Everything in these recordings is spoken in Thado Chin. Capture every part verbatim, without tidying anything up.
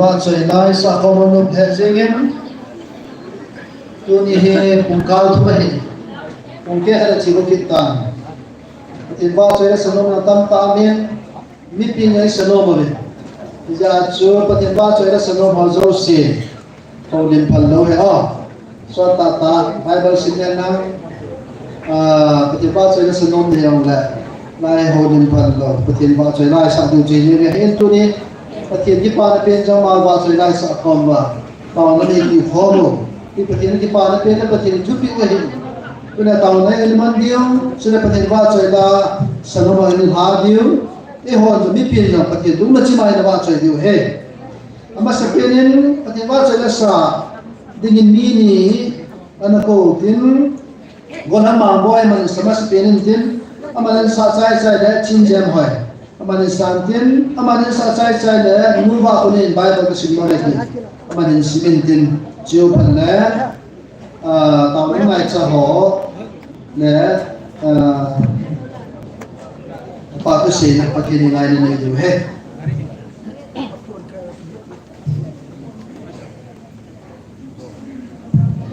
Vahchoi laisah khom nom he jingin, tuni hi pungkal thum ahi, pungkeh a la chi kit tan. Pathen vahchoi la sanom na tam tam in, mipi ngai sanom uvin. Hijeh chun Pathen vahchoi la sanom ho jouse, houlim phal lou hen. Sot tah tah, Bible sim le nang, ah, Pathen vahchoi la sanom nei jongle, lai houlim phal lou, Pathen vahchoi laisah diu chu ahi. Hin tuni, Pathen kipana pen jong ma vahchoi laisah khom uva, taona nei diu khom u. Hi Pathen kipana pen le Pathen thupeh u ahi. Tuna taona nei man diu, chule Pathen vahchoi la sanom a eilha diu. Eihon jong mipi jong Pathen lungna chima in vahchoi diu ahi. Amasapen in Pathen vahchoi la sa dingin mi ni ana kou tin, Golhang Mangboi aman sa amasapen in tin, aman sa chai chai le Chinjem Hoi. Aman sa tin, aman sa chai chai le Nu Vahkhonin Bible kasim le tin. Aman sim in tin, chiu phat le, ah, taona ngaicha ho le, ah, pa tu se na Pathen ngaina nei diu ahi.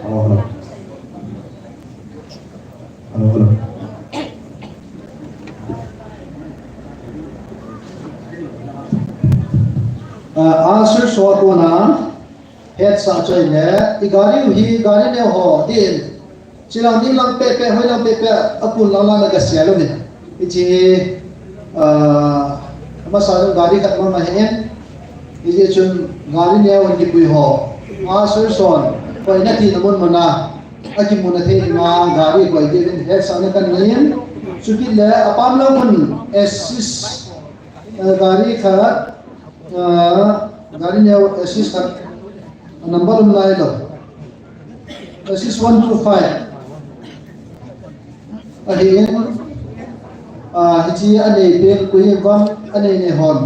Hello, hello. Hello, hello. Ah, answer so kona, hetsah choi le, i gari u hi, gari neo ho, din. Chilang ding lang pehpeh, hoi lang pehpeh, apun lang lang na kasel uvin. Hiche hi, ah, amasa jong gari khat mama ahin. Hijeh chun gari neo in kipui ho, a soi son, koi nati na mun muna, akimu na thei dinga gari koi diuvin hetsahna kanei in. Chukit le apam lang mun assist, ah, gari khat, ah, gari neo assist khat, number um nailou. Assist one two five. Ahin, ah, hiche anei pen koi ham, anei nei hon.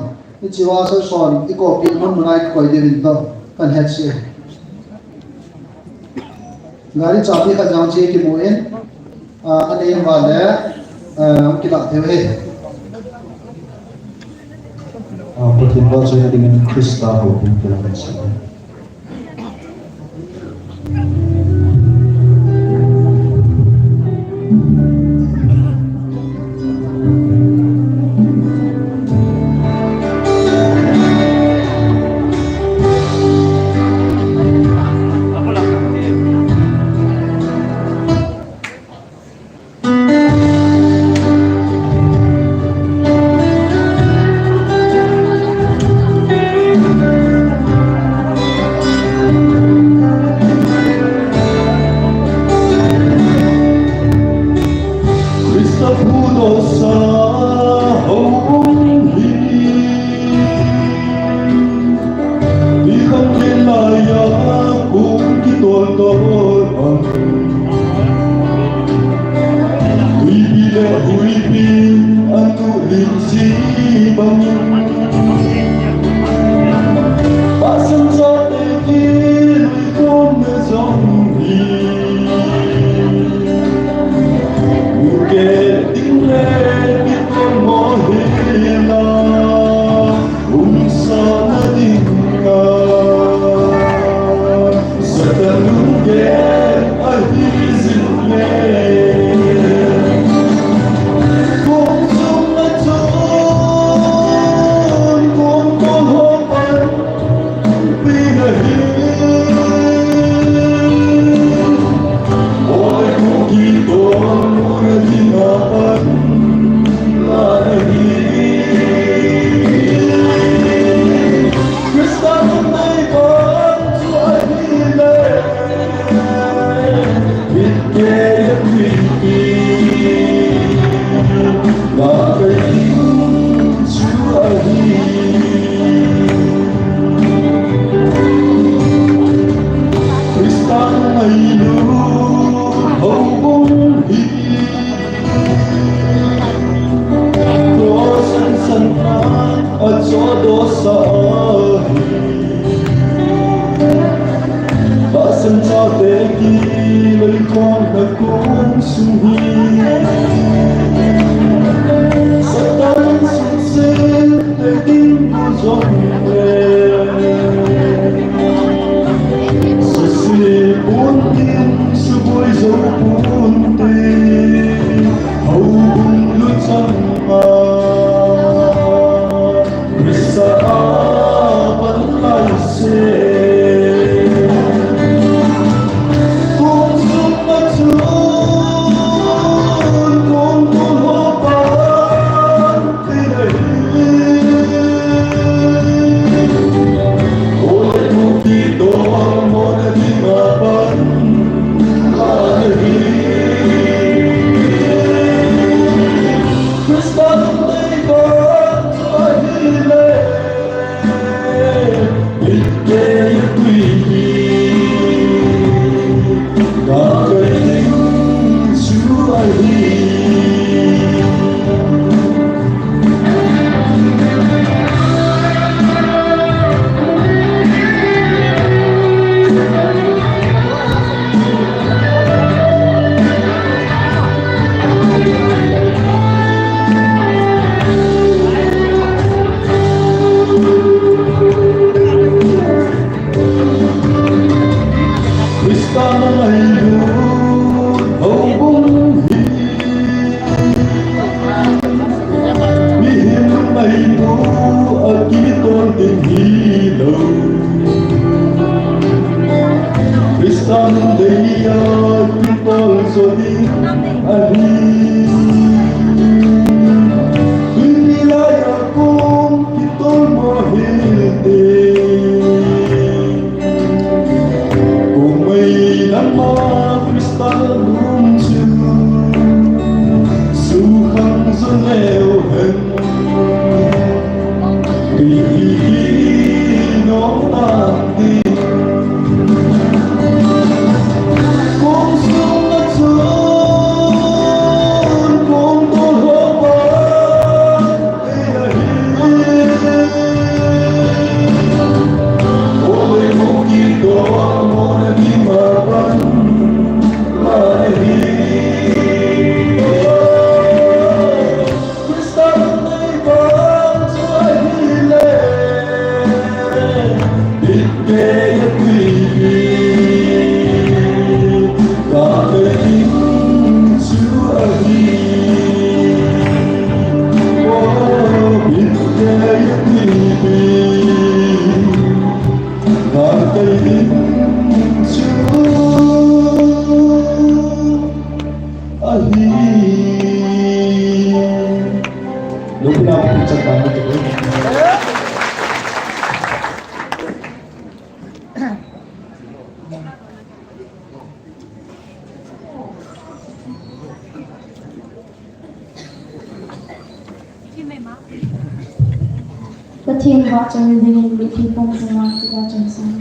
Hiche a soi son, i copy mun mun a i koi diuvin toh, kan hetsah e. Gari chabi khat jong hiche kimu in, ah, anei uva le, ah, kilah thei u ahi. Ah, Pathen vahchoina dingin Christa houbung kilah in. Christa phudohsa houbung hi, nikhat khen laiya pung kitol tol ang. Tuipi le huipi atuh lim ji bang. Pasal chate kiloikhomna jong hi, muke ding le kikhom mo hi la. Umsahna dinga, Satan lunggen ahi jing e. Kum sung a chun, kum kum ho panpi nahi. Oi, kum kiton muna dinga pan la nahi. Christa nunei bang chu ahile, mitkei le mipi, la kai ding chu ahi. Christa ngailut houbung hi, Cross in san a achohdohsa ahi. Pasal chate kiloikhomna kum sung hi, Satan sungset te ding u jongle, Leiya kitol jo ding ahi. Tuipi laiya kong kitol mo hite. Kong mei dama Christa lum chu sukhang jo leu hen. Christa nei vang chu ahile, bit keiya tuipi kakei ding chu ahi. Oh, bit keiya tuipi kakei ding chu ahi. Lupina picture ta mo. Pathen vahchoi dingin mitlhi pung sunga kivahchoi sang.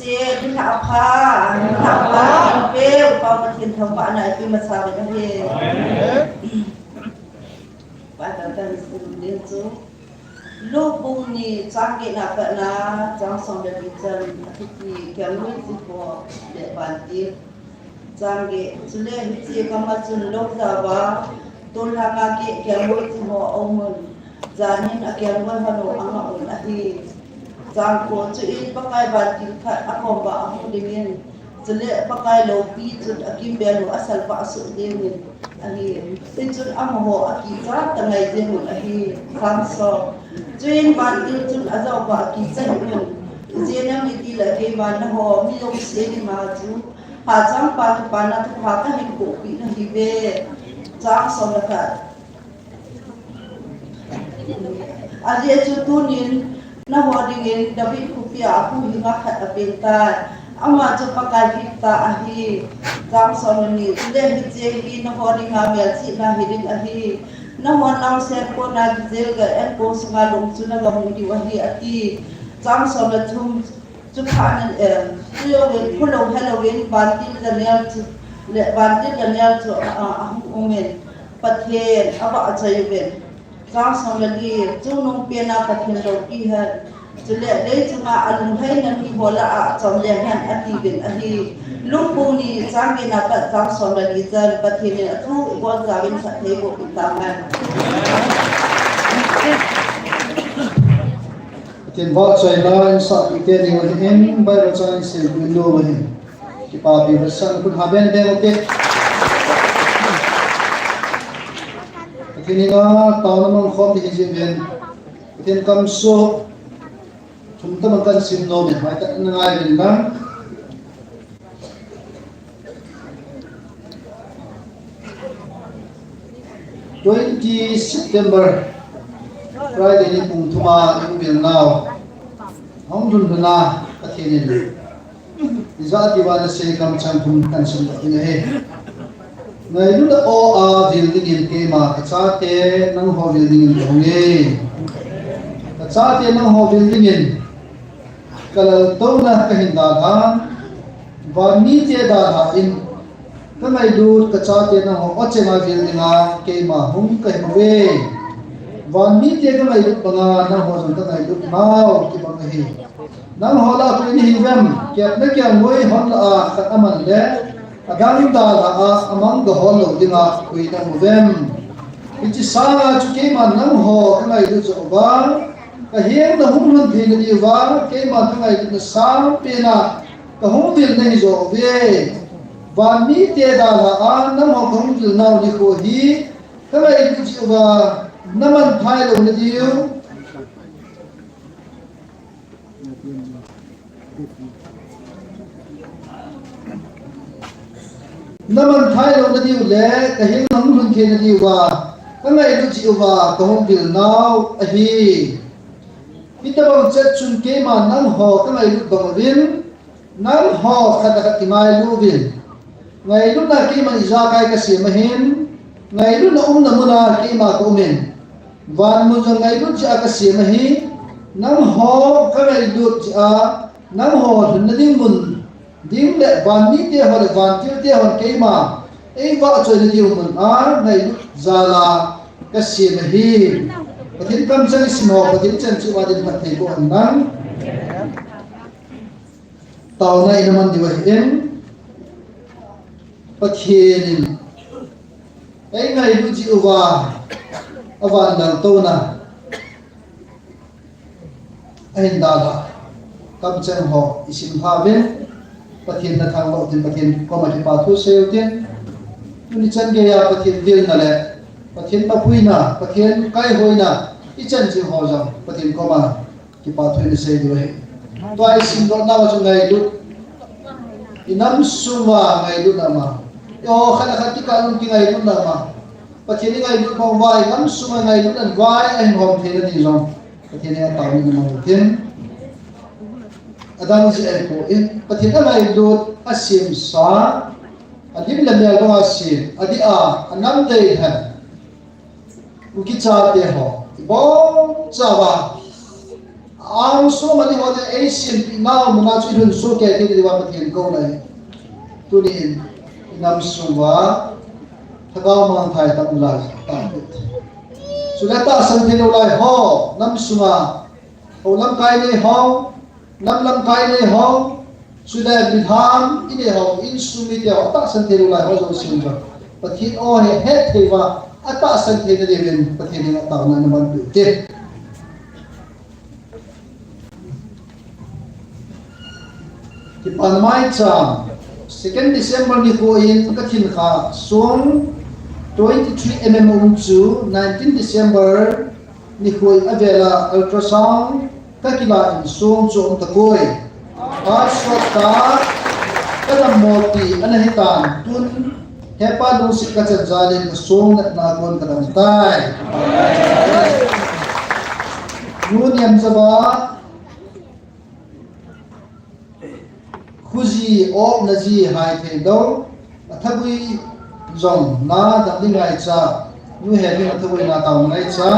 Dinga apha, dinga apha, pe upa Pathen thangvahna ipi masa ve ahi. Bible kan sim ding chu. Luke bung ni chang get na pat na chang som le li chan, athupi Kelngoi Chiho le Vantil. Chang get, chule hiche gam a chun lou jao va, tol lhanga get kelngoi chiho aumun, jan in akelngoi hon u angah un ahi. Chang ko, chuin Pakai vantil khat akom uva ahung dingin, chule Pakai loupi chun akimbel u asalvah suh dingin ahi. Hichun amaho akicha tangai jeng un ahi. Chang som, chuin vantil chun ajah uva akicha hih un, ijeh inem itile keiman nangho mi jouse dinga chu hachangpa kipana thupha kahin pohpeh nahiuve. Chang som le khat. Ajeh chu tunin nangho dingin David khopia huhhing a khat apen tai. Ama chu Pakai Christa ahi. Chang som le ni. Chule hiche hi nangho dinga melchihna hiding ahi. Nangho naosen kona kijelgal in kong sunga lungchuna gamu diu ahi, ati. Chang som le thum. Chuphat in, eh, chujouvin, phulou helouvin, vantil Daniel chu, le vantil Daniel chu, a, a, ahung umin, Pathen avahchoi uvin. Chang som le li, chungnungpena Pathen loupi hen, chule leichunga alungheina miho lah a achom leng hen, atiuvin ahi. Luke bung ni chang get na pat chang som le li chan, Pathen in athu ibol chauvin phatthei boh peh tahen. Pathen vahchoina insahpeh teni uva hin, Bible chang isim peh nom uva hin, kipapi vetsahna khut ha beng beng ute. Pathen henga taona mangkhom ding hijeh uvin, Pathen kamsoh thum tobang kahin sim nom in, hoitah in nangai uvin lang. Twenty September, Friday ni pung thum a i-um uvin nau. Hung lhun lhun a, Pathen in ijat diuva nasei kamcheng thum kahin simdoh ding ahi. Ngailut a aw a vil dingin keima kachate nangho vil dingin kahung e. Kachate nangho vil dingin kalaltouna kahin dalhan, van mite dalhan, kangailut kachate nangho aw chenga vil dinga keima hung kahi bouve. Van mite kangailut banga nangho jong kangailut nau kibang ahi. Nangho lah a koi nahiuvem, kep na kelngoi hon lah a khat aman le adang dalha a amang gahol lou dinga koi naum uvem? Hiche sanga chu keiman nangho kangailut joh uva, kaheng nahung lhun theina diuva, keiman kangailutna sangpen a kahung vil nahi joh uve. Van mite dalha a nangho kahung vil nau nikho hi kangailut jeh uva naman thai lou nadiu. Naman thai lou nadiu le, kaheng nahung lhun thei nadiuva kangailut jeh uva kahung vil nau ahi. Hitobang chet chun keiman nangho kangailut bang uvin, nangho khat le khat kingailu uvin. Ngailutna keiman ijakai kasem ahin, ngailutna umna muna keima kaumin. Van mun jong ngailut jeh a kasem ahi, nangho kangailut jeh a, nangho lhunna ding mun ding le van mite ho le vantil te hon keima eivahchoi nadiu mun a ngailut jal a kasem ahi. Pathen kamcheng isim ho, Pathen chencheh uva din phatthei boh hen lang. Taona ina man diu ahin, Pathen in eingailut jeh uva avan laltouna ahin dalha kamcheng ho isim lha uvin, Pathen nathangvah utin, Pathen koma kipa thu sei utin. Tuni chan geiya Pathen vilna le Pathen mapuina, Pathen kaihoina ichan jing ho jong Pathen koma kipa thu isei diu ahi. Tua isimdoh nauva chu ngailut, inam sunga ngailutna ama, eiho khat le khat kikah a kingailutna ama, Pathen ingailut bang uva inam sunga ngailutna vai ahin hom theina ding jong Pathen henga taona imang utin. Adang jeh ahipoi, Pathen angailut, asemsa, alim le mel banga sem, adih a, anam deilhen Kuki chate ho, ibonchauva Angsung mani ho te eisimpeh nau muna chu ilhun soh kei thei diuva Pathen kakou ahi. Tunin inam sunguva thagau mangthah tam ulai ta. Chule tahsan theilou lai ho, nam sunga, hou lamkai nei ho, nam lamkai nei ho, chule milham inei ho, insung mite ho, atahsan theilou lai ho jouse chu Pathen o hi hethei uva, atahsan theina diuvin Pathen henga taona namanpeh u hite. Kipana maicham, second December nikho in kathin kha song twenty-three mm um chu nineteen December nikho in avela ultrasound kakilah in song chu aum tapoi. Heart stroke tah, kadammo ti ana hitan tun, hepa lungset kachan jal in kasong natna kon kadam tai. Nu Niamjava, khuji, opna ji hai theilou, athagui jong na dam ding ngaicha, nu Heming athagui na taona ngaicha.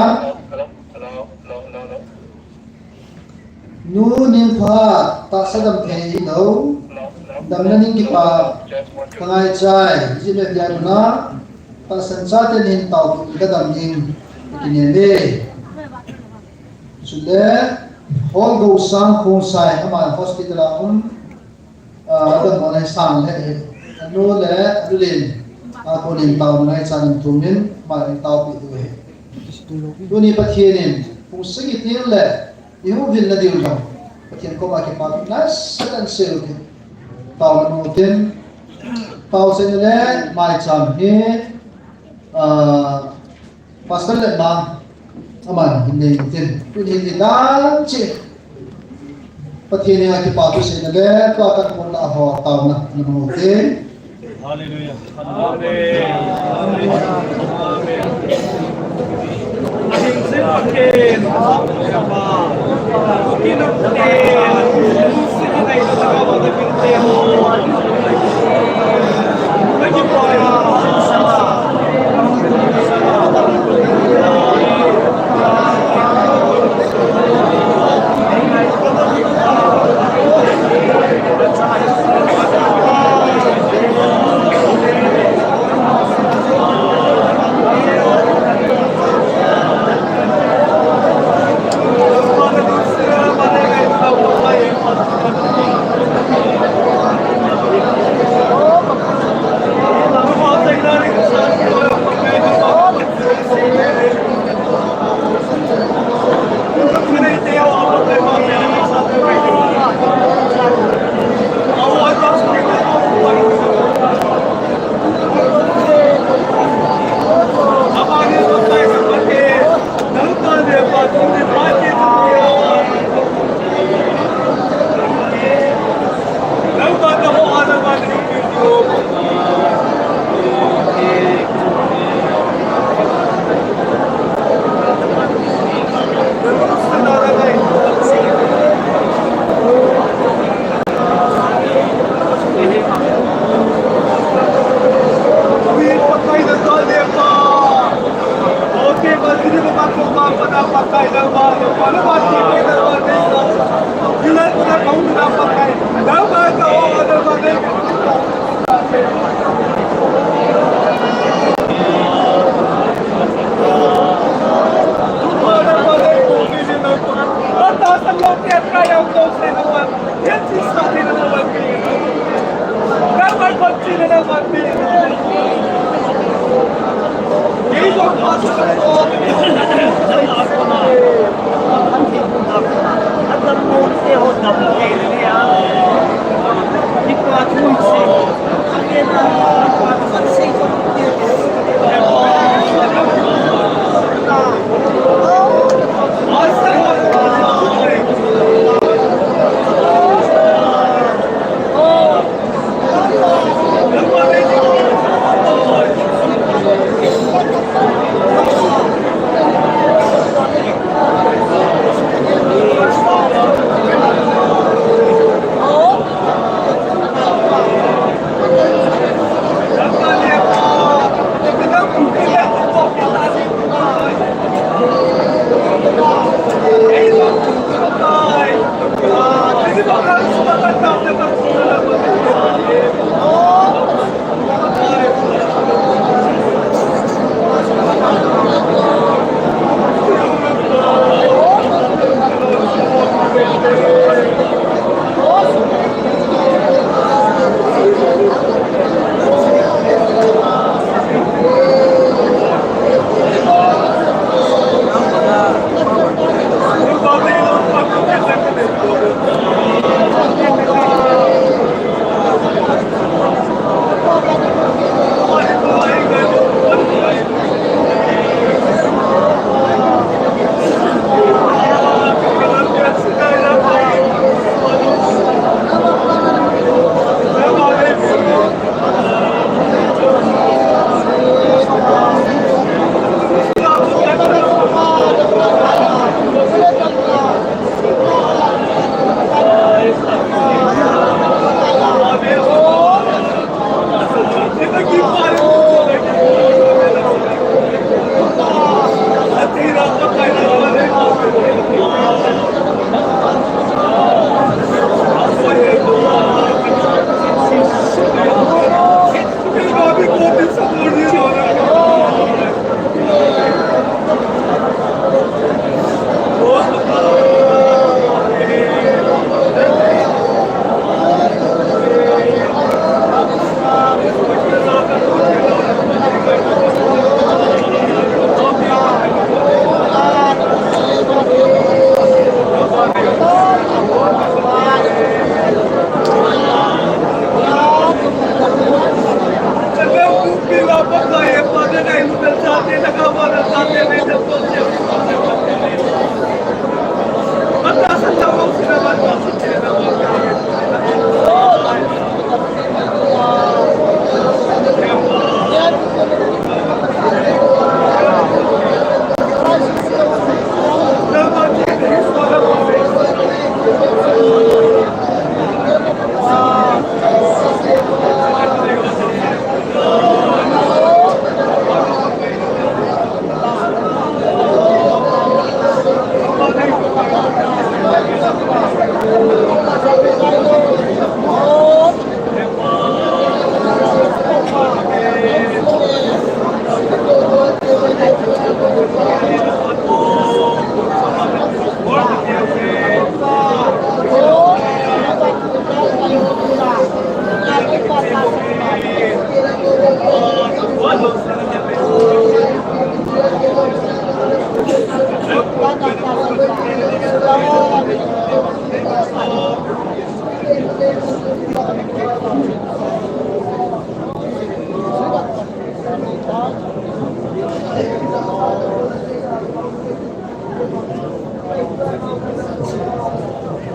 Nu Ningpha, tahsa dam thei hilou, damna ding kipa kangaichai, jile dia na, tahsan chaten hin taopi kadam ding kinem e. Chule, Holgou Sang Khongsai, ama hospital a um, ah, adammo nei sang le, anu le, anu len, a konin taona ngaichan in thumin, ama in taopi diu ahi. Tuni Pathen in, pung sagi til le, ihung vilna diu jong, Pathen koma kipana nasatah in seiyu tin, taona mong u tin, taosei le, maicham hi, ah, Pastor le ma, aman hin nei u tin, tuni hin dan cheh Pathen henga kipa thuseina le, tua kan ponna ho taona namang u tin. Hallelujah. Amen. Amen. Amen.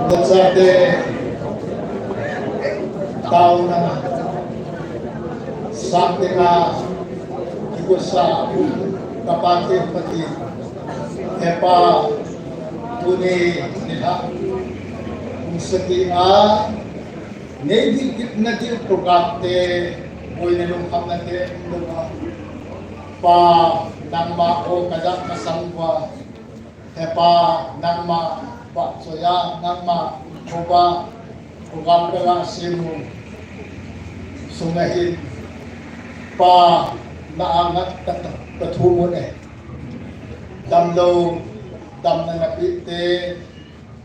Nachate taona, sakte na, kikusa, kapate pati, hepa, tuni, nilhah, kum sagi a, nei dih kit na dih program te, boina lungkhamna te, lungkhamna. Pa, nangma o kaja kasang uva, hepa, nangma vahchoiya, nangma khovah, program kaga semu, sunga hin, pa, na angat ka, ka thumun e. Damlou, damna napeh te,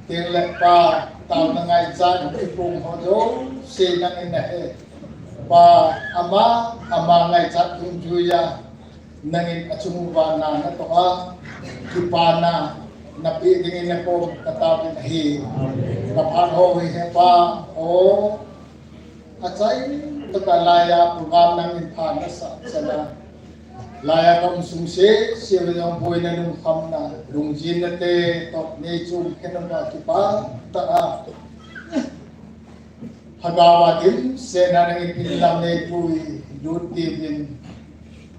Teng le pa, taona ngaichat, ipum ho jouse nangin nahe. Pa, ama, ama ngaichat dungjuiya, nangin achung uva na natoh a, kipana, napeh dingin nakom, kataovin ahi. Kaphat ho hi hepa, o, Achai, tokah laiya program nangin pha nasah chan a. Laiya kaum sung sese uva jong boina lungkhamna, lungjinna te toh nei chom khen uva kipah tah a. Lhagao a dimset a nangin pinlam neipui lut diuvin.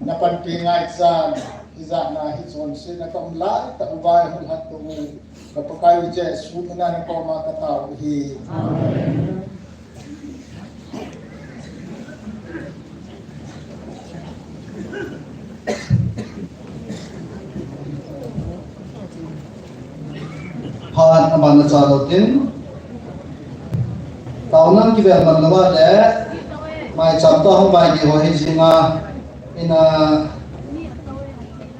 Na panpi ngaichan, hijat na hichonse na kaum laitah uva hung hatdoh u, ka Pakai u Jesu mina nakoma katao u ahi. Amen. Phat aban nachan lou tin. Taona kivel man lou a le, maicham toh hung vai ding ho hi jing a, ina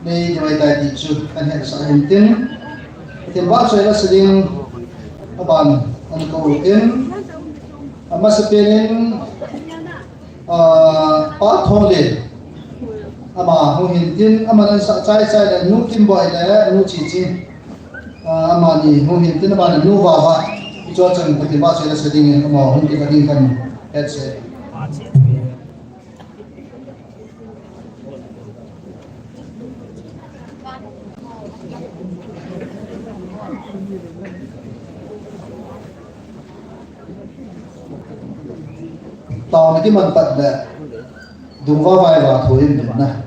nei ding vai tai ti chu kan hetsah hin tin. Tin vahchoi lasa ding aban ana kou u tin. Amasapen in, Ah, Pa Thonglin, ama hung hin tin, aman ansah chai chai le, Nu Kimboi le, Nu Chichi. Ah, amani hung hin tin, amani Nu Vava. Hicho chan Pathen vahchoi lasa dingin, ama hung kit ding kan hetsah. Taona kiman pat le, dungva vaiva thu hin na.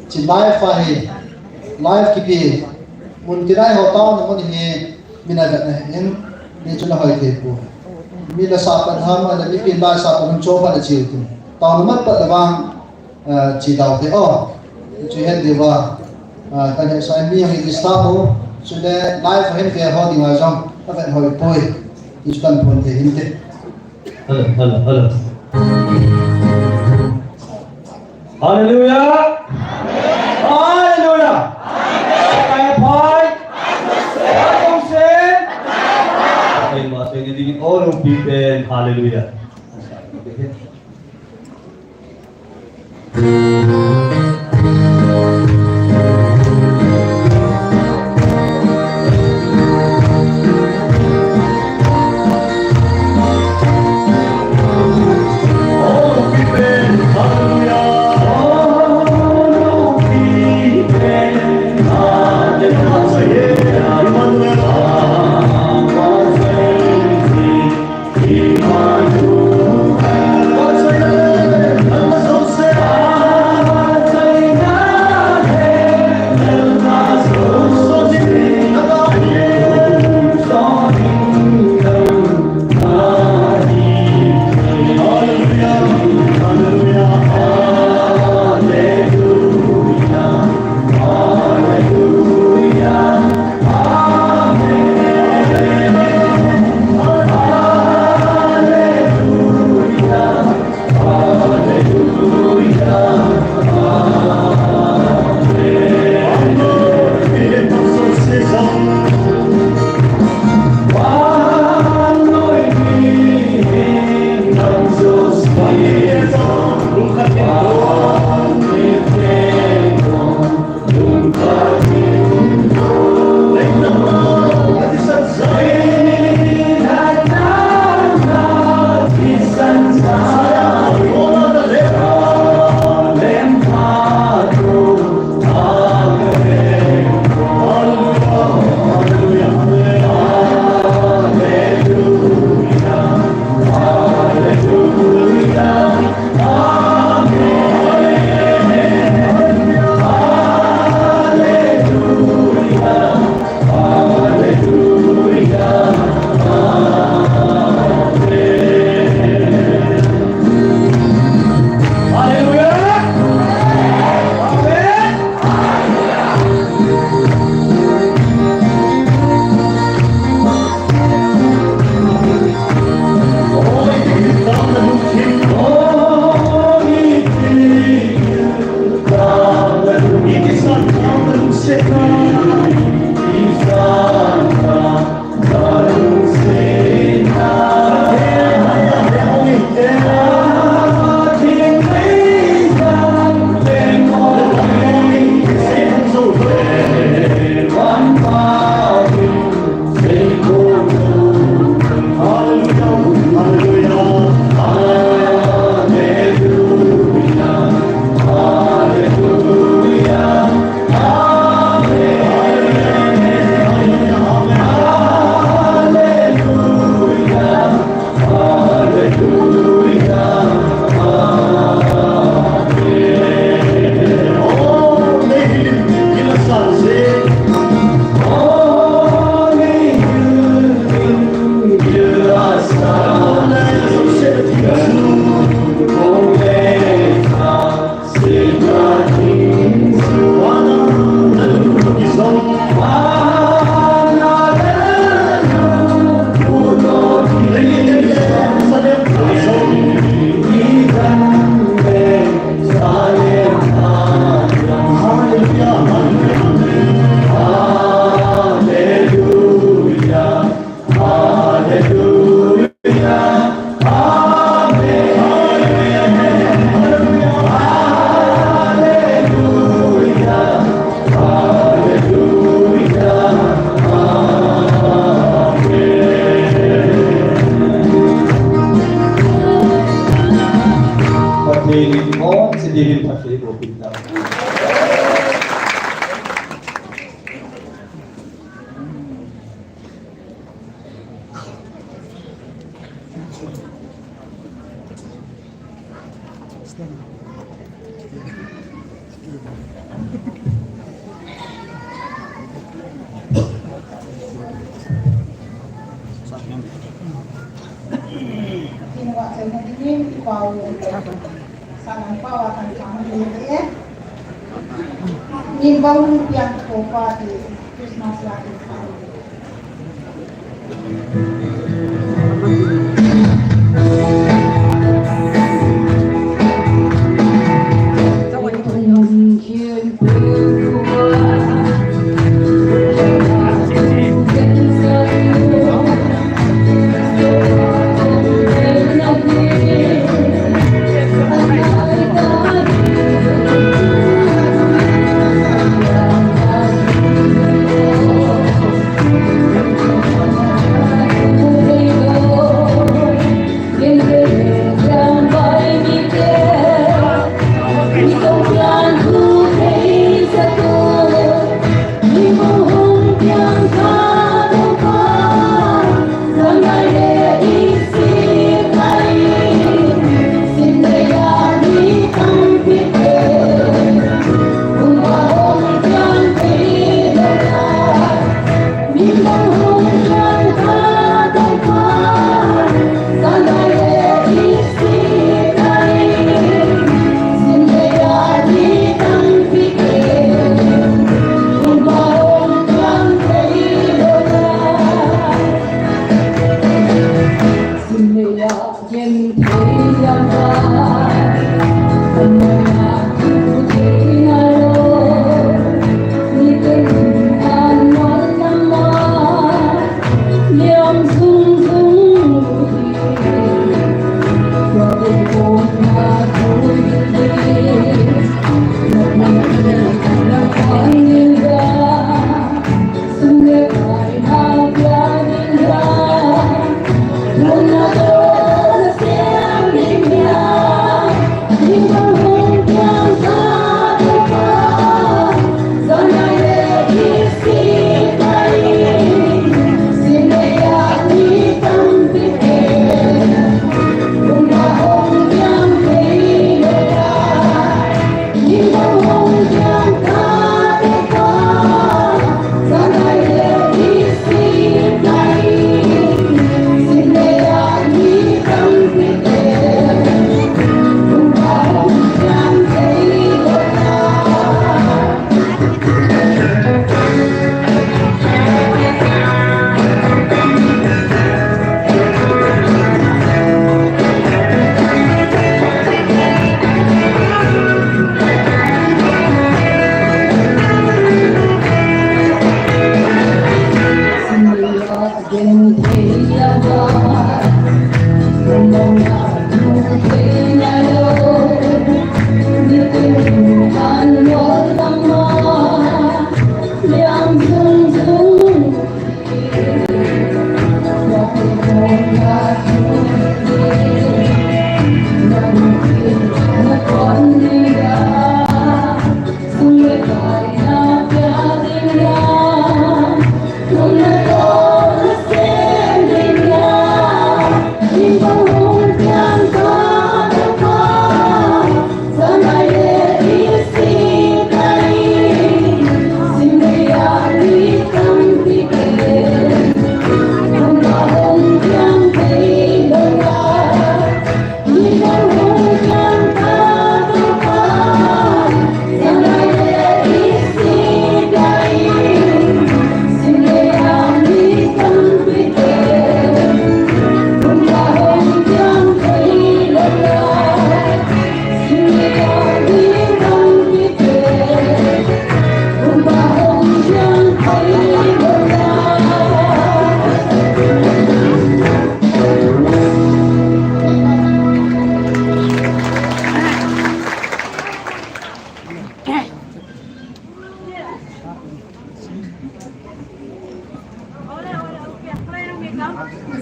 Chi live ahi, live kipe, mun kinai ho taona mun hi, mi na vet na hin, mi chu na hoi thei poi. Mi la sa pan ham, a le mipi la sa pan ham cho pan a chiu tu. Taona man pat le vang, Ah, chi dau te, oh. Chu het diu va. Ah, kan hetsah mi hung disturb u. Chule live a hin ve ho dinga jong avet hoi poi. Ti chu kan phon thei hin te. Hello, hello, hello. Hallelujah. Hallelujah. Kai phai. Kai sen. Kai ma sen ni ding all people. Hallelujah. Nadingin i pau, salam pau a kan chang ni e. Min bang hung piang ko pa ti Christmas la ti sa.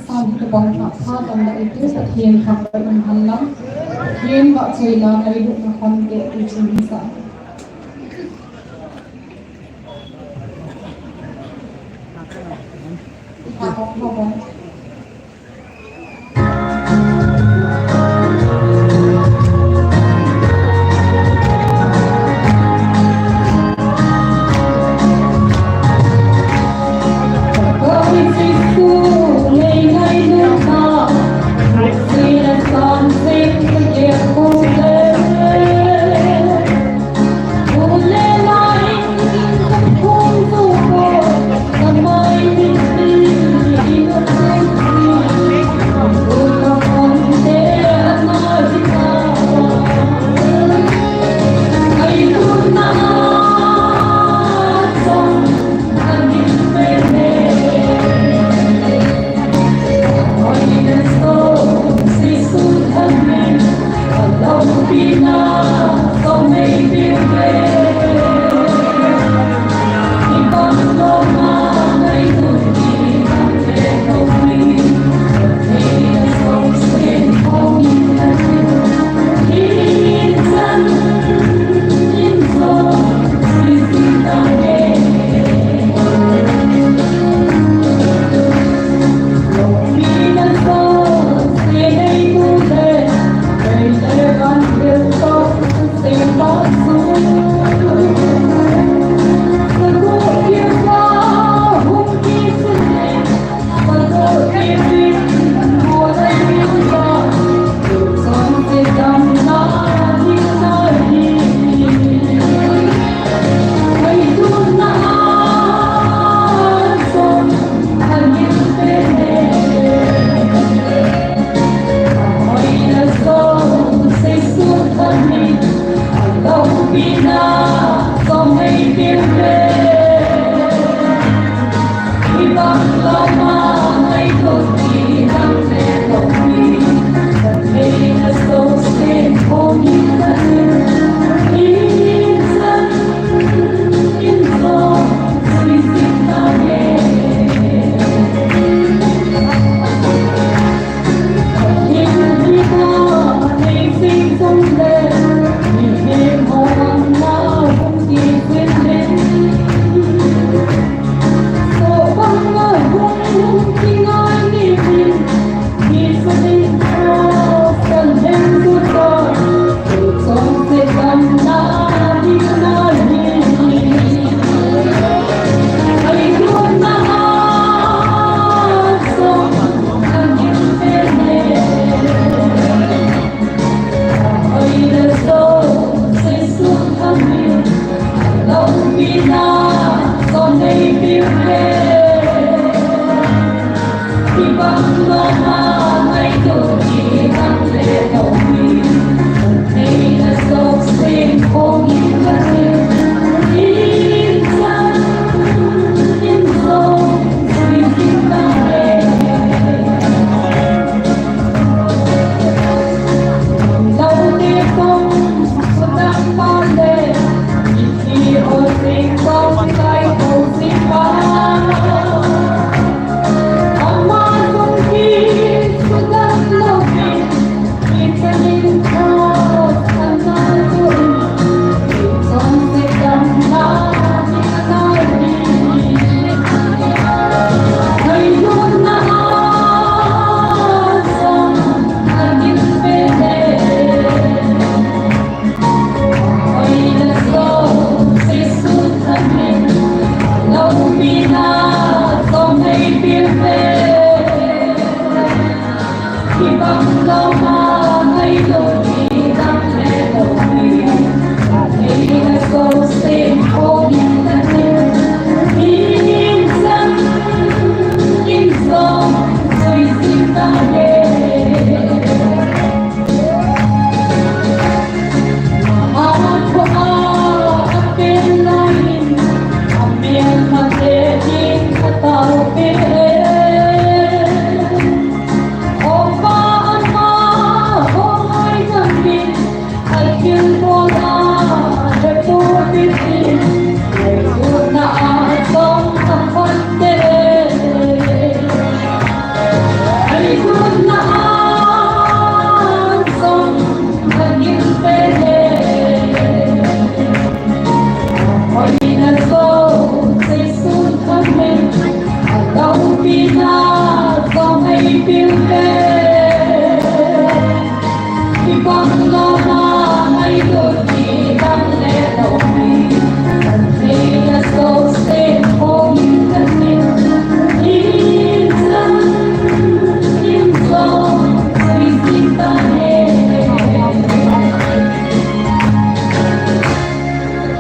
Sam tu bang na pha tam da itu Pathen khang da in han lam. Pathen ba chei la ngai lu na kham te tu chin sa. Pha ko ko ko.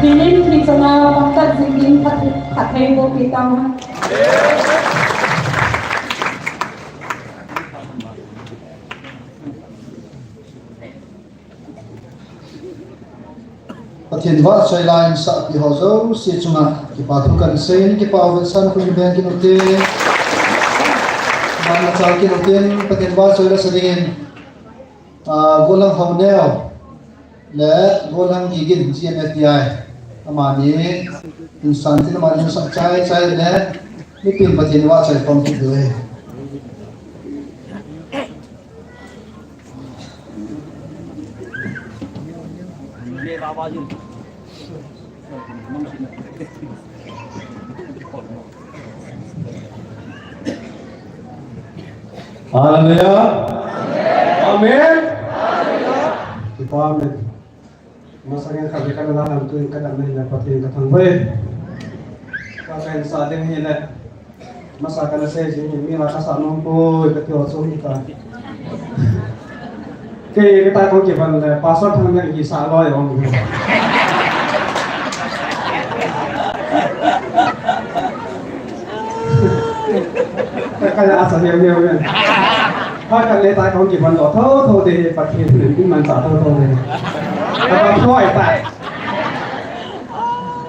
Hinin hi chana pangkat jingin phat, phat hei bo pi tang. Pathen vahchoi la insahpi ho jouse chunga kipa thu kahin sei, kipa vetsahna kahin bol kit u hite. Mangcha kit u hite, Pathen vahchoi la sa dingin. Ah, Golhang Haoneo le Golhang Gigin, G M F D I. Amani, insan tin amani sa chai chai le, mipin Pathen vahchoi pang kit u hite. Hallelujah. Amen. Kipa amen. Masang in khat le khat na lam tuin ka dam na hin Pathen ka thangvah e. Ka kahin sa ding hile. Masa kana sei jing in mi la ka sa nom poi ka ti ho chu hi ta. Kei ka tai kong kiban le Pastor Thangmel hi sa loi ong. Ka, ka asa hiam hiam hiam. Phat khat le tai kong kiban lou tho tho te hi Pathen in min manchah tho tho te. Ka ba thoi tai.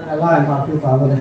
Ka la in pa tu pa le.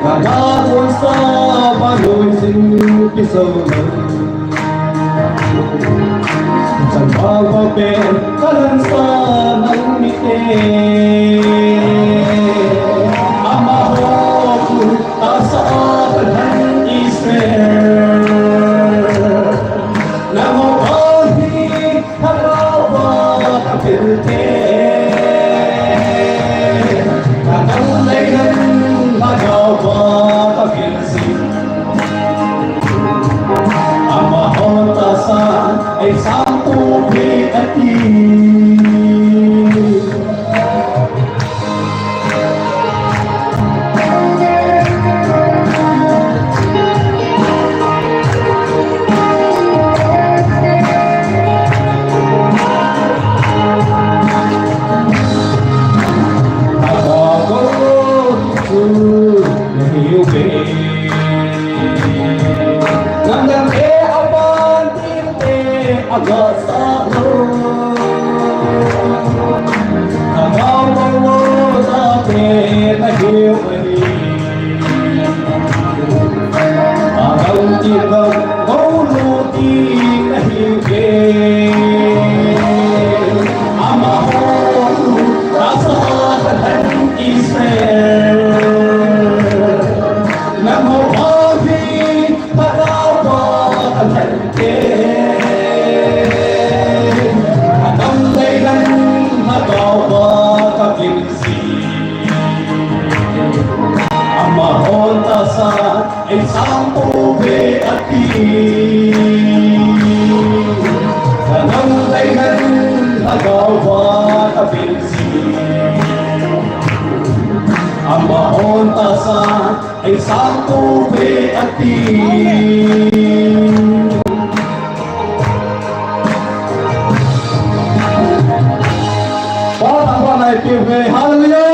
Ka da sa ba loi sin pi so lo. Chan ba ba pe ka lan sa nang mi te. Ama ho ku ta sa ka lan Israel. Namo ahi Lhagao va ka vil te, ka dang lei nan Lhagao va ka vil jing. Amahon tahsa ei sangtah uve ati. Nang dang e aban te aga sa lo. Aga lo lo sa te na hiu ahi. Aga ti ga lo lo ti na hiu ke. Ama ho ta sa ta Israel. Namo ahi Lhagao va ka vil te, ka dang lei nan Lhagao va ka vil jing. Amahon tahsa ei sangtah uve ati. Ka dang lei nan Lhagao va ka vil jing. Amahon tahsa ei sangtah uve ati. Pa thangvahna eipeuve. Hallelujah.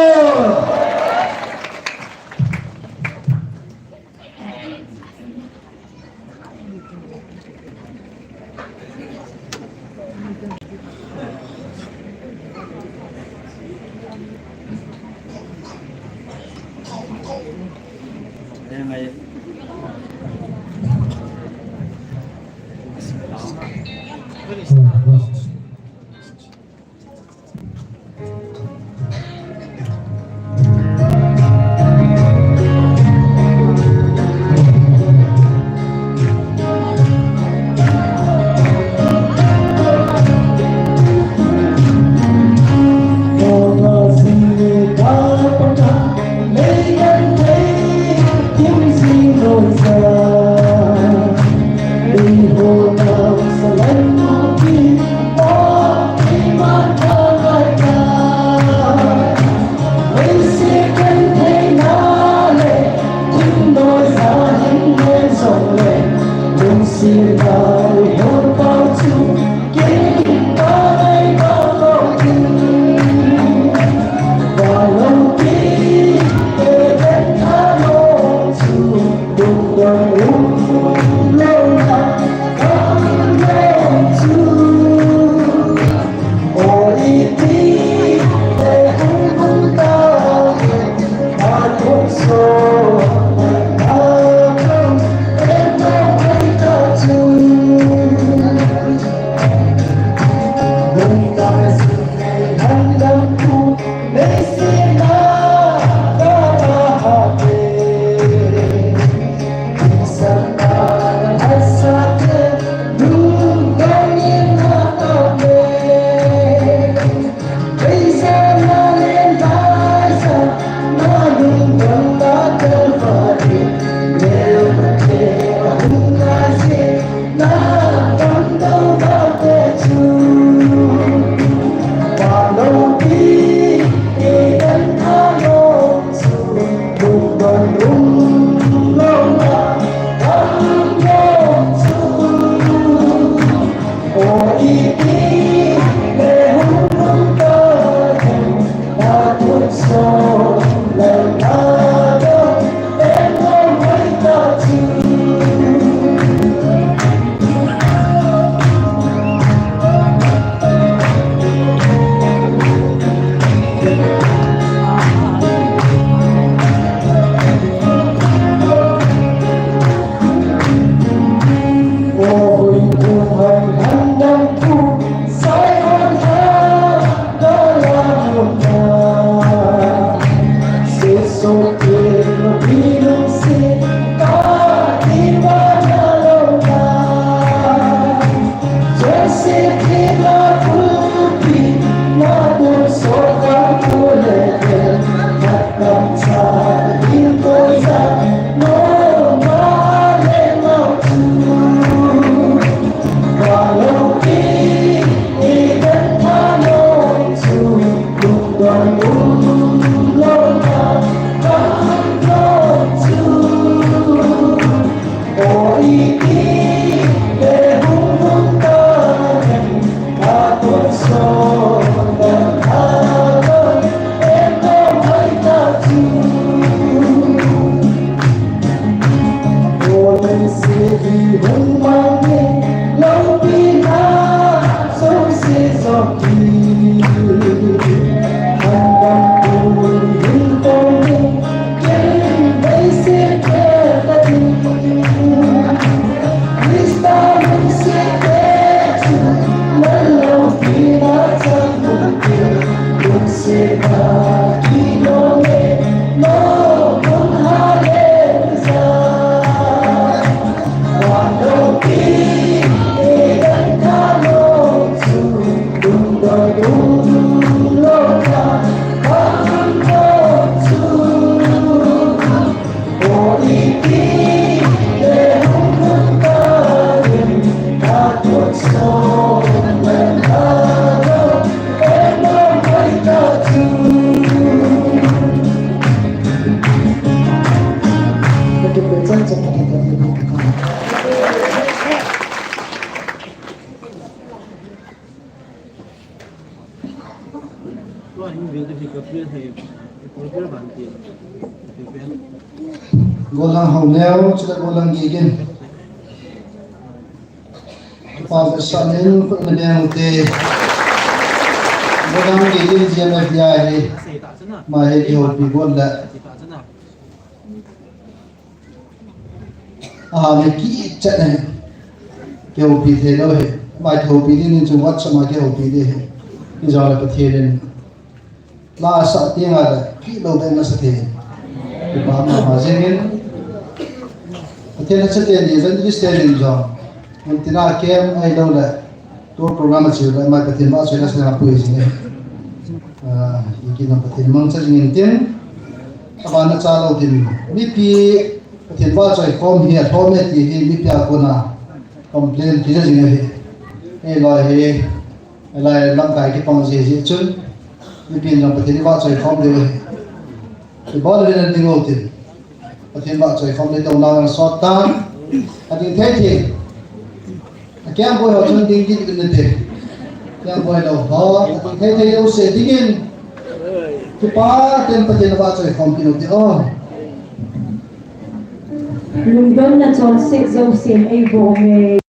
Golang Haoneo, chule Golang Gegin. Pa ve sa nin, khut na beng u te. Golang Gegin G M F D I hi. Ma hi kihoupi got le. Aha, le kichat ne. Kihoupi thei lou hi. Ma kihoupi ding in chu WhatsApp ma kihoupi ding hi. Ijole Pathen in. La sa tinga le, kilou ding na sa te. Kipa mama jingin. Pathen na sa te ni, evangelist te ni jong. Mun tina kem ai lou le. Tu program a chiu le, mai Pathen ba chiu le sa na pui jingin. Ah, iki na Pathen mangcha jingin tin. Aba na cha lou tin. Mipi Pathen ba choi khom hi, khom e ti hi, mipi a kona. Complain ti jingin hi. Ei loi hi. Lai lamkai kipang jiji chun, mipin jong Pathen i vahchoi khom diu ahi. Ibol uvin nading u tin. Pathen vahchoi khom ding tou nang sot tan. Ading thei thei. Akiang boi ho chun ding kit uvin nate. Kiang boi lou ho. Ading thei thei jouse dingin. Kipa ten Pathen vahchoi khom kit u te o. Lungdonna chonset jousen eiboh uve.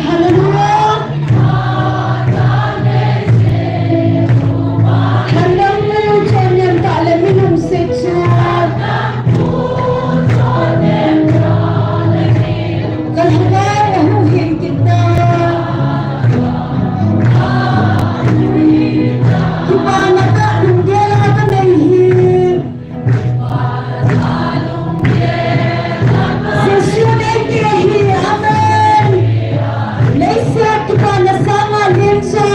Hallelujah. Jesu nei te hi, amen. Leiset kipana sanga len jo.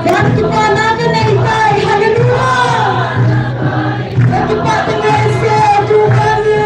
Van kipana kanei tai, hallelujah. Van kipah te ngai se, tu kamin.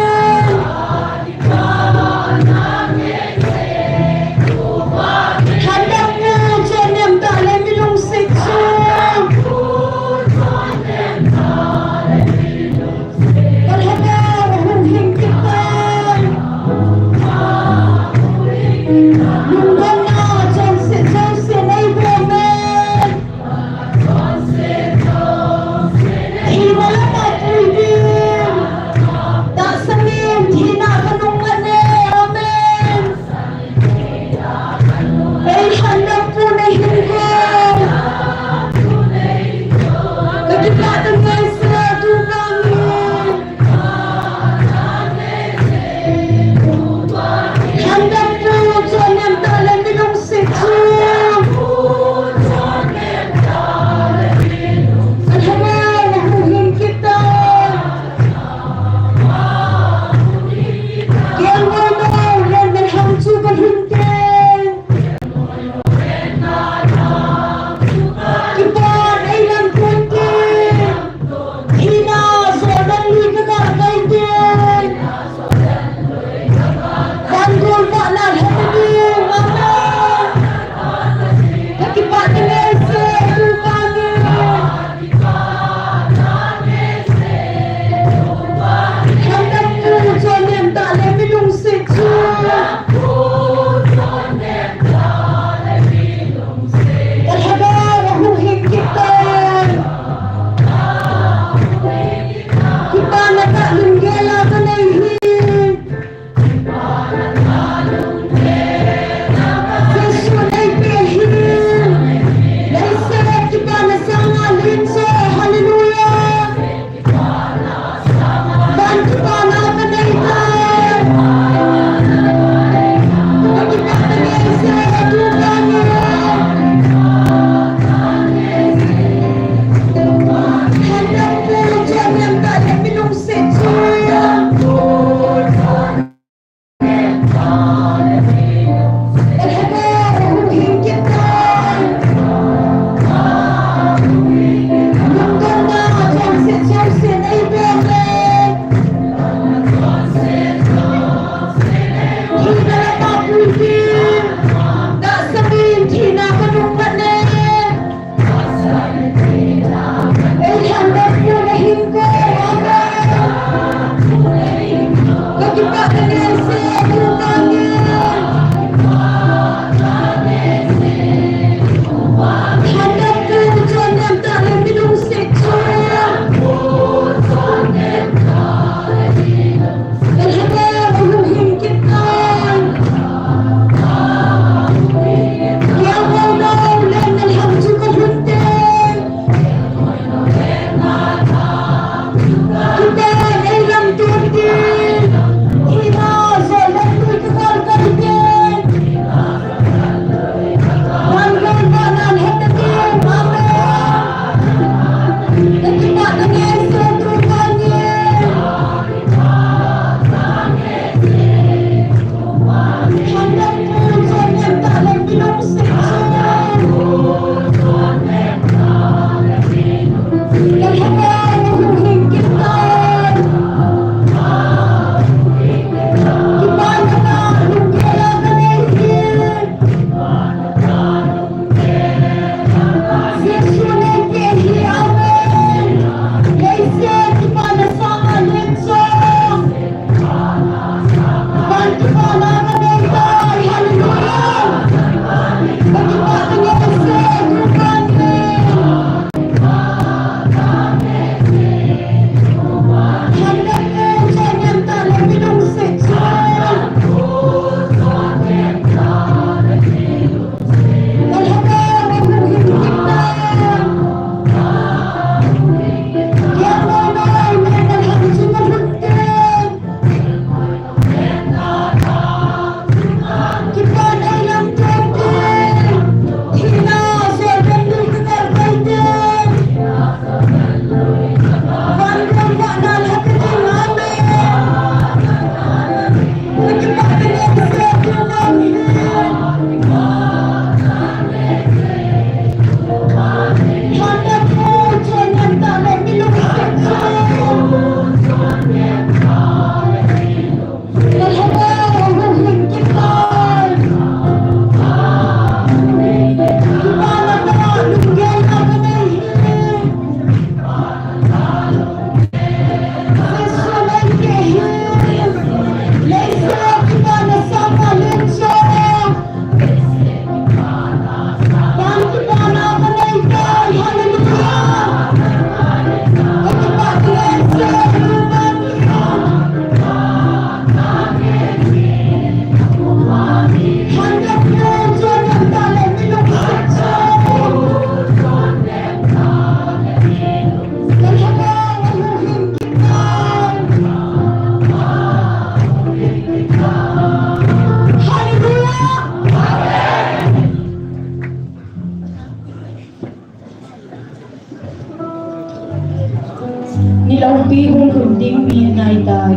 Loupi hung lhun ding mi ngai tai.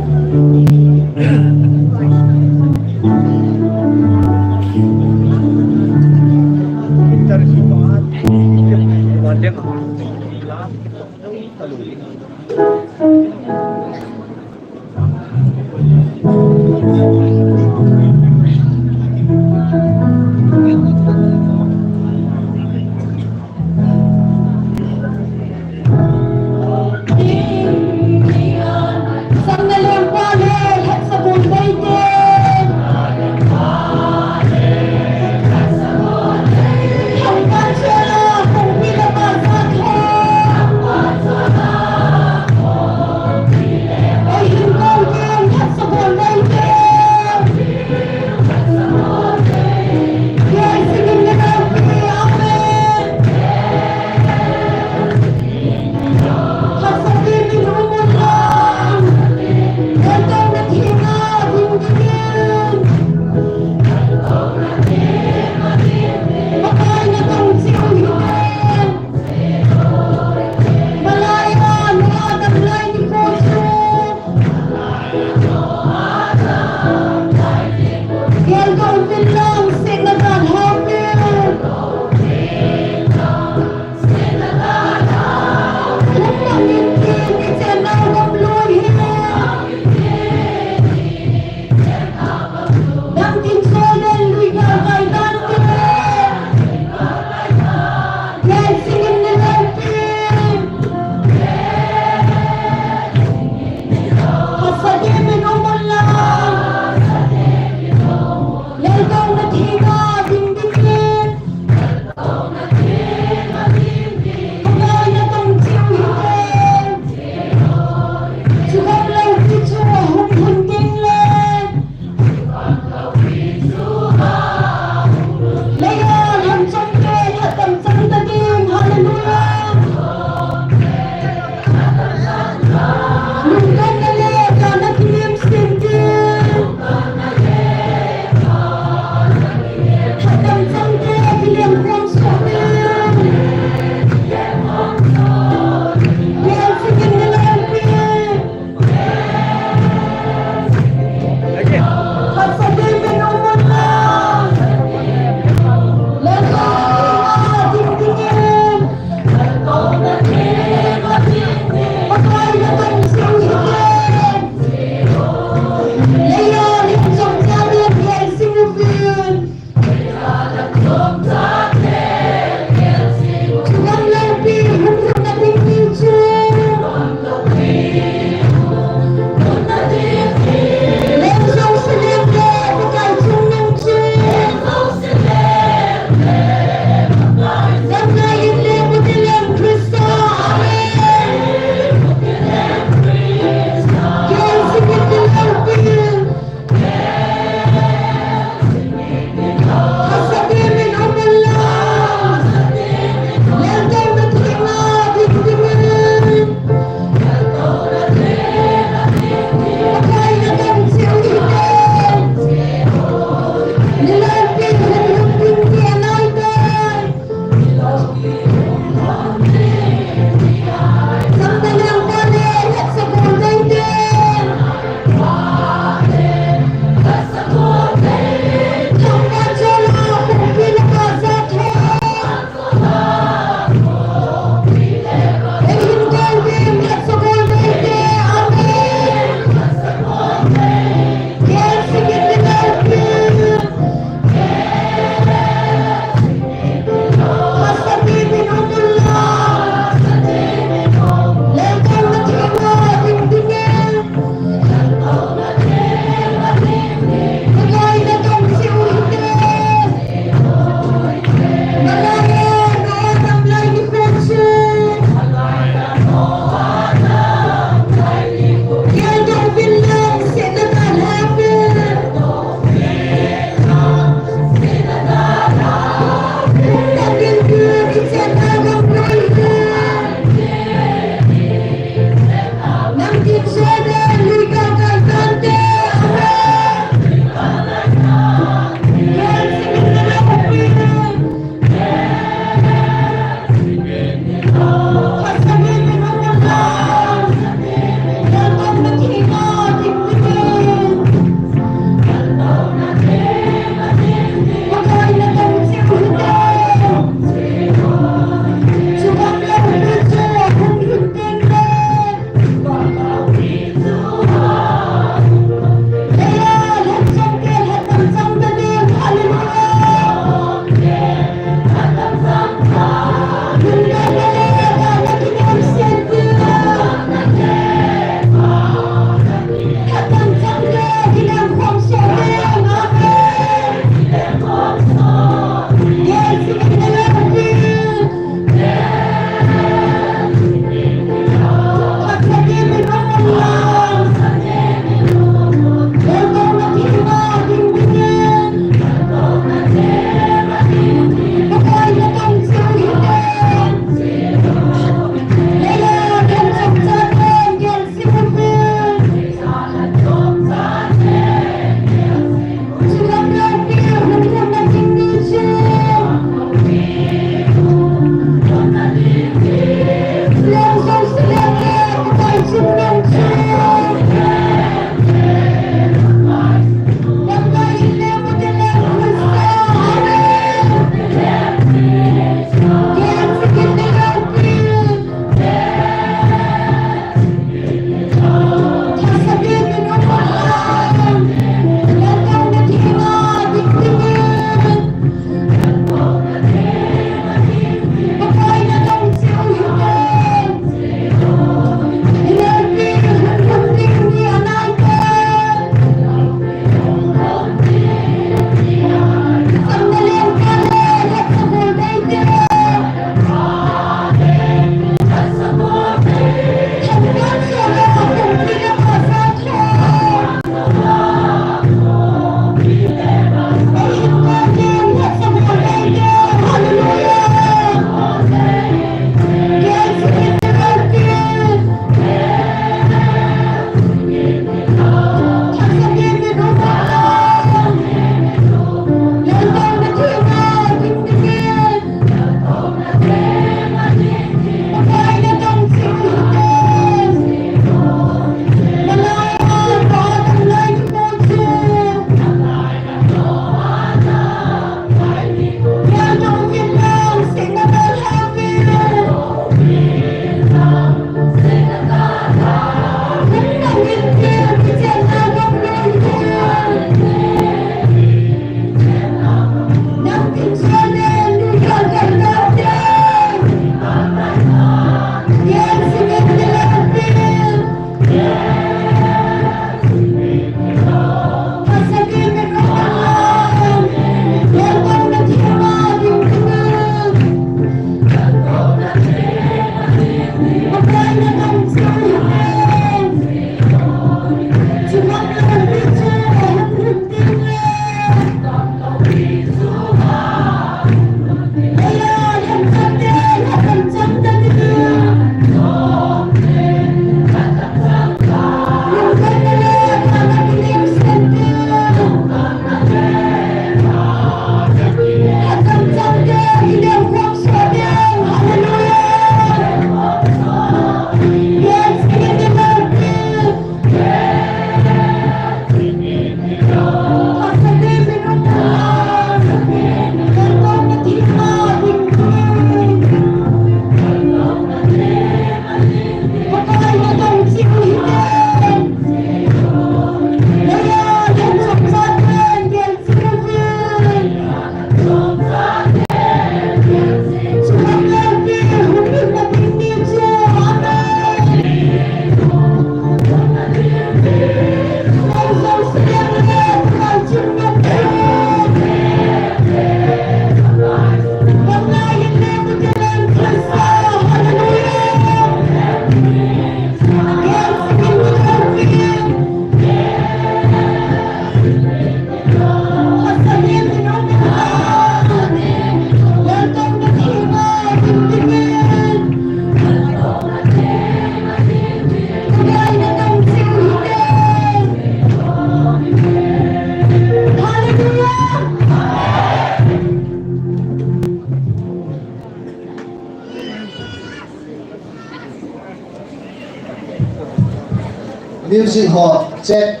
Music ho check,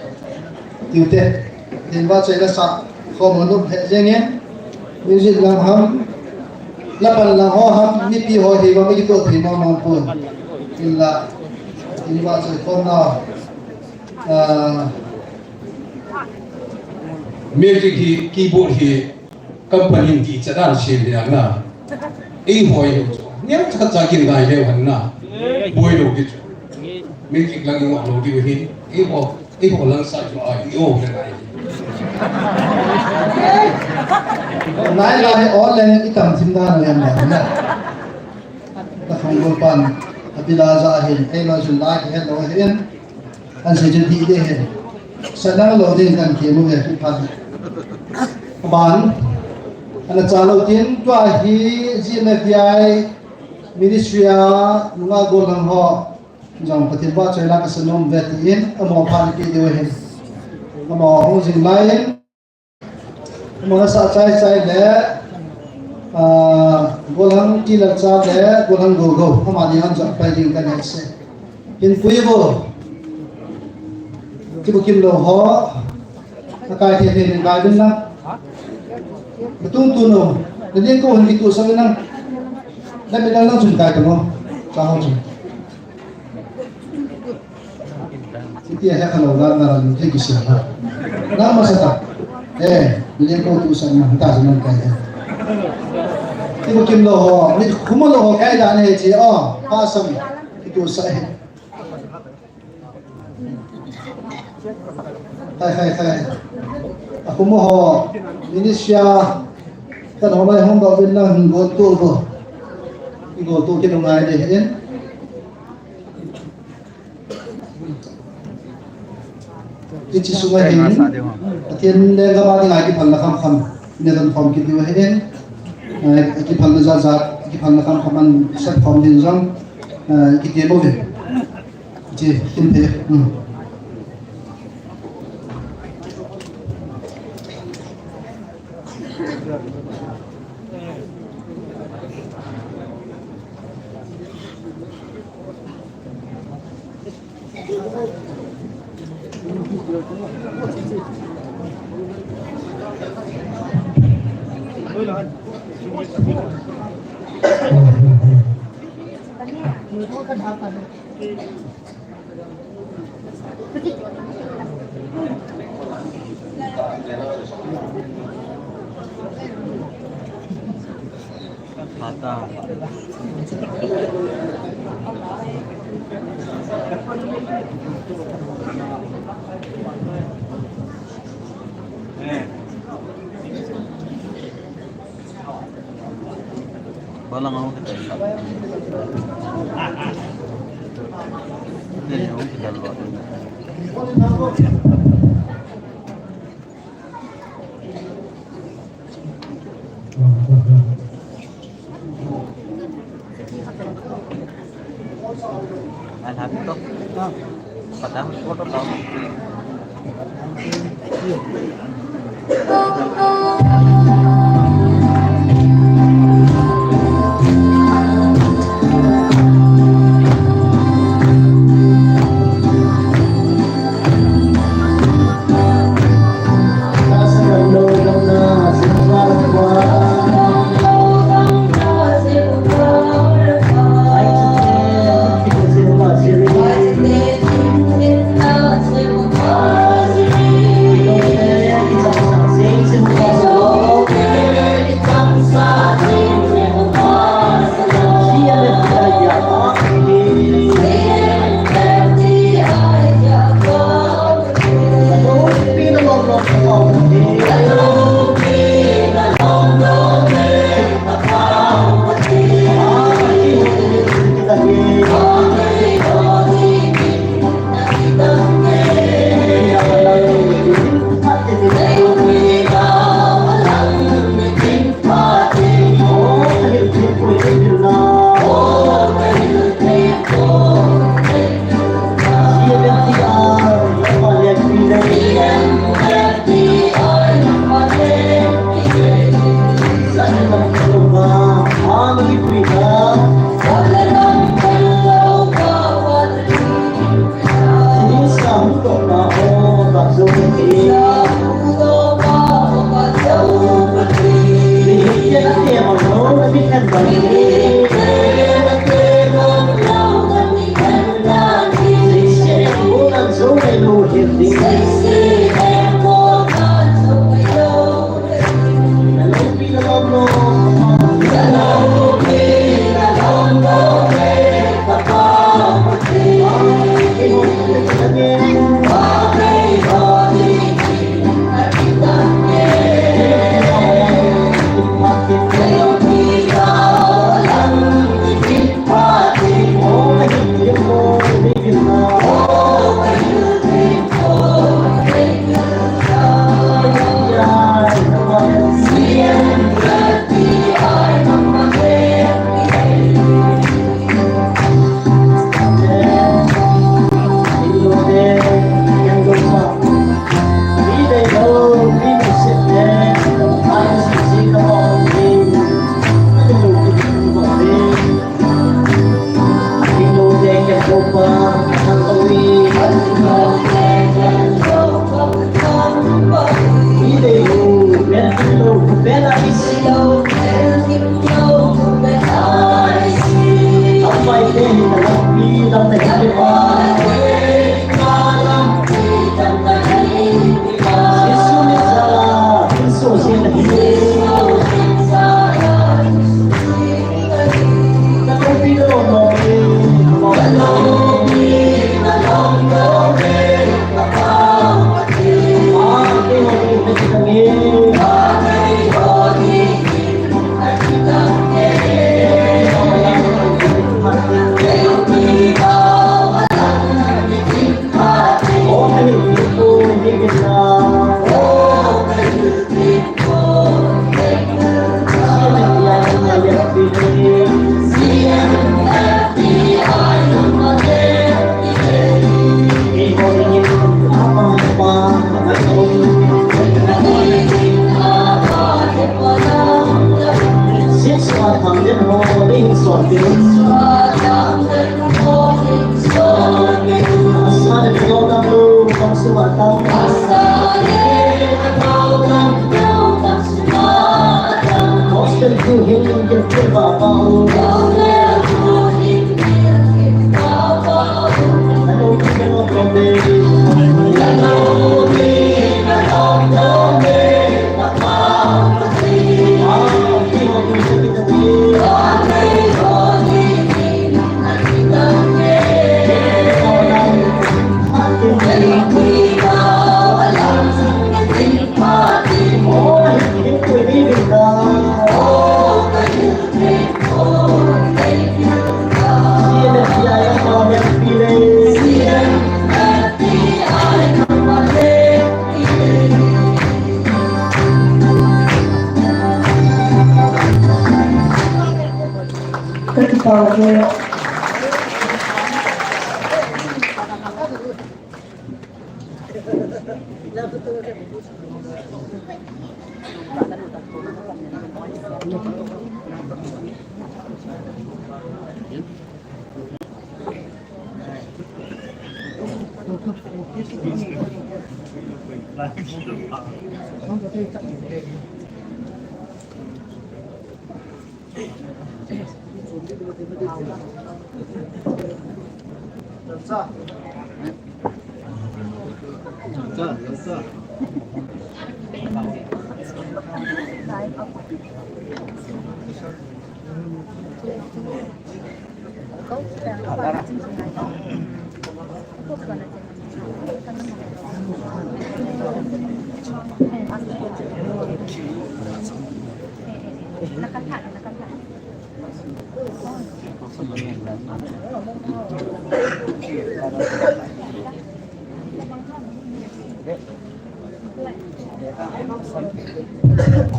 tiu te. Tin ba choi la sa, khom ho nup he jeng e. Music lang ham, la pan lang ho ham, mipi ho hi ba mi ki to thei ma ma pun. Tin la, tin ba choi khom na. Ah, music hi, keyboard hi, company ti cha dan se le na. Ei hoi lo chu. Niam cha cha kin dai le wan na. Boi lo ki chu. Music lang i ngah lo ki hin. Ei ho, ei ho lang sa chu ai, ei ho le ngai. Ngai la he online i tam thim dan le na. Ka khong gol pan. Abila za hin. Ei lo chu lai ki he lo hin. An sei chu ti de hen. Sa nang lo ding kan ke mu ve ki phan. Ban. Ana cha lo tin tua hi G M F D I ministry a nunga gollhang ho. Jong Pathen ba choi la ka sanom ve ti in amo phan ki de hen. Amo hung jing lai in. Mangasa chai chai le, ah, gollhang ti la cha le, gollhang go go, ama ni han jong pai ding ka nei se. Hin pui bo. Ti bu kim lo ho. Akai the the ning kai ding na. Tung tu no. Ni ko hin ki tu sa na. Na mi na na chun kai ko no. Cha ho chun. Iti a hekha lo dan na ran thei kisia ha. Na masa ta. Eh, ni ko tu san na ta san kai. Ti ko kim lo ho, ni khum lo ho kai dan he chi o, pa sam. Ki tu sa he. Hai, hai, hai. Aku mo ho, ministry a, kan ho mai hong ba win na hong go tu bo. Ki go tu ki no ngai de hen. Hiche sunga hin, Pathen lenggam a dinga kiphalna khamkham, nei don khom kit diu ahin, eh, kiphalna jat jat, kiphalna khamkham ana sep khom ding jong, eh, kiti mo ve. Hiche, kin phe, hmm. Balang ako kita. Hindi, yung kita.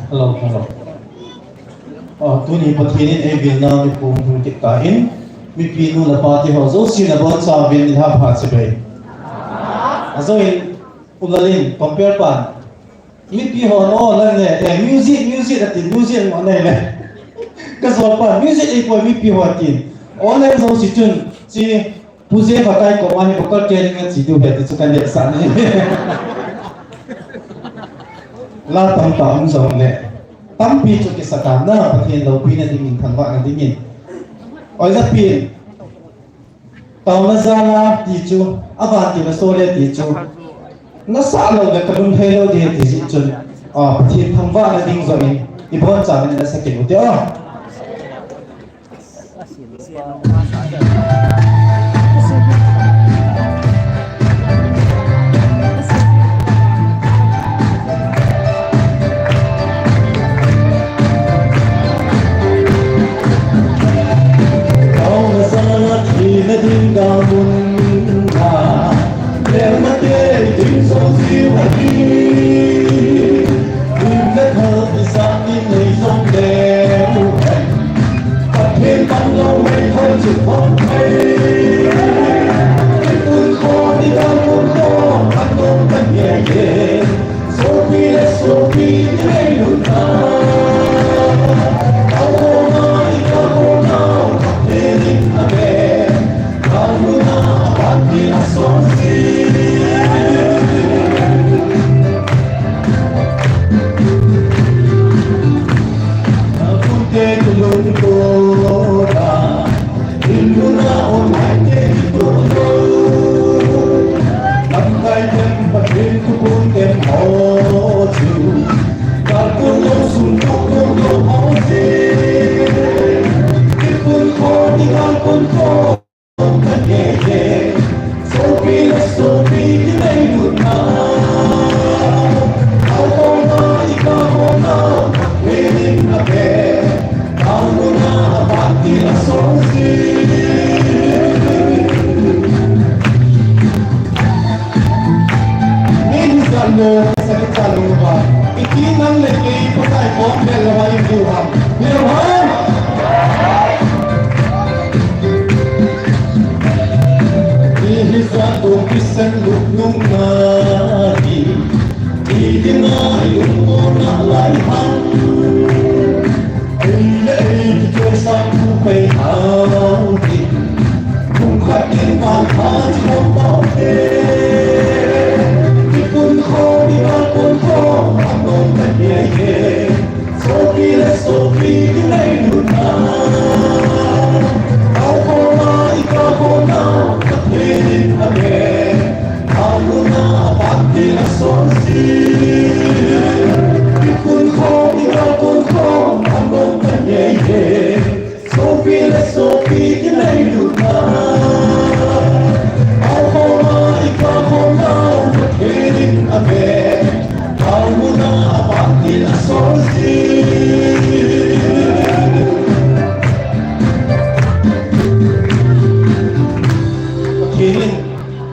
Hello, hello. Oh, tuni Pathen in eivilna mipi hung kit tan, mipi nu le pa te ho jouse nabonchauvin nilhah pha chibai. Ajoin, U Lalin, compare pan. Mipi ho, no, la ne, eh, music, music atin, music mo ne le. Ka jol pan, music eipoi mipi ho atin. O le jouse chun, chi, Pu J Fatai koma hi vocal training a che diu ahi ti chu kan dei sa ni. La tamtah um jongle. Tampi chu kisakam na, Pathen loupina dingin, thangvahna dingin. Oi, Zapi. Taona jal a ti chu, avantil a sol e ti chu. Nasah lou le kalung thei lou ding ti jeh chun. A, Pathen thangvahna ding joh in, ibonchauvin nasa kit u hite o. Pathen in,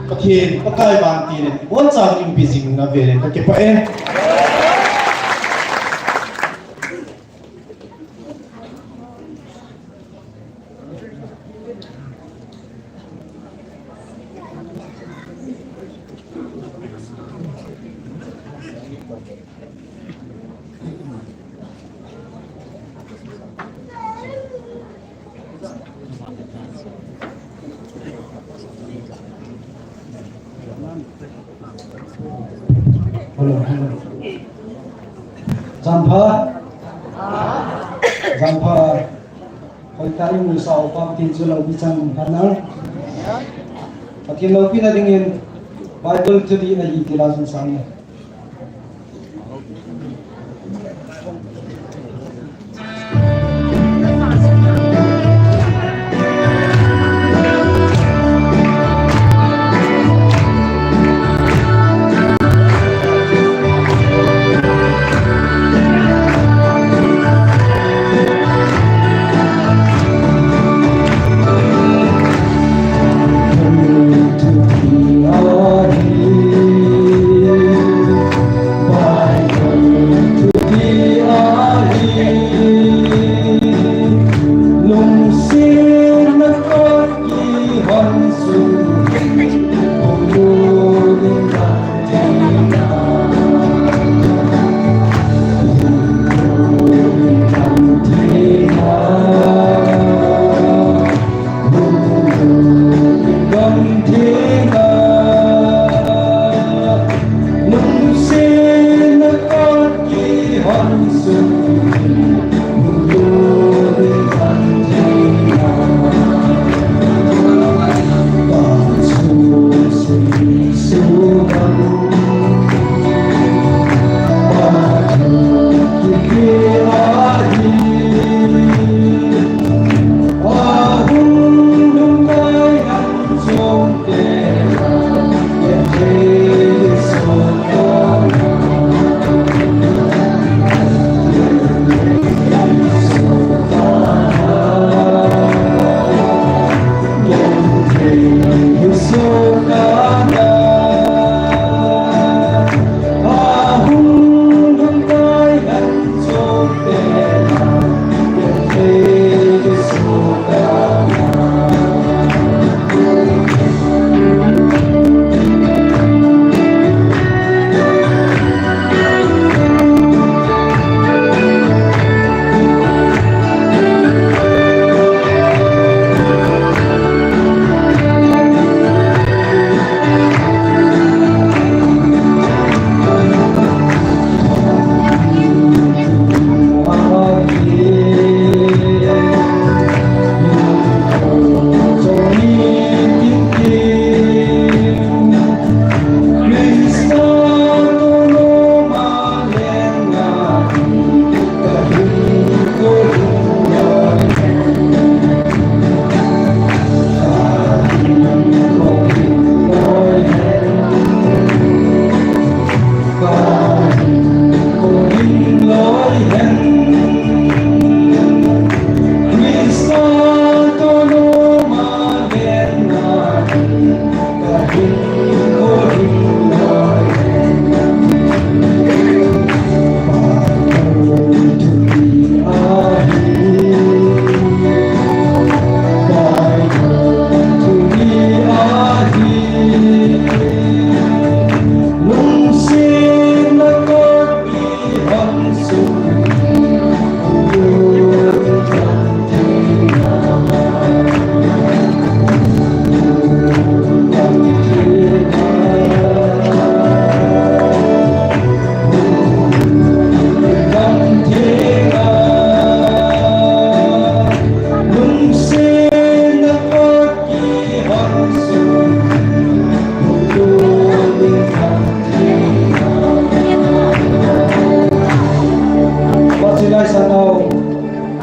Pathen, Pakai vantil in, ibonchauvin eipe jing na velin kakipah e. Hello, hello. Jampha. Jampha. Hoitah in musa upa tin chu lou bichan phatna. Pathen loupina dingin Bible chu di na hi ti la jun sang e.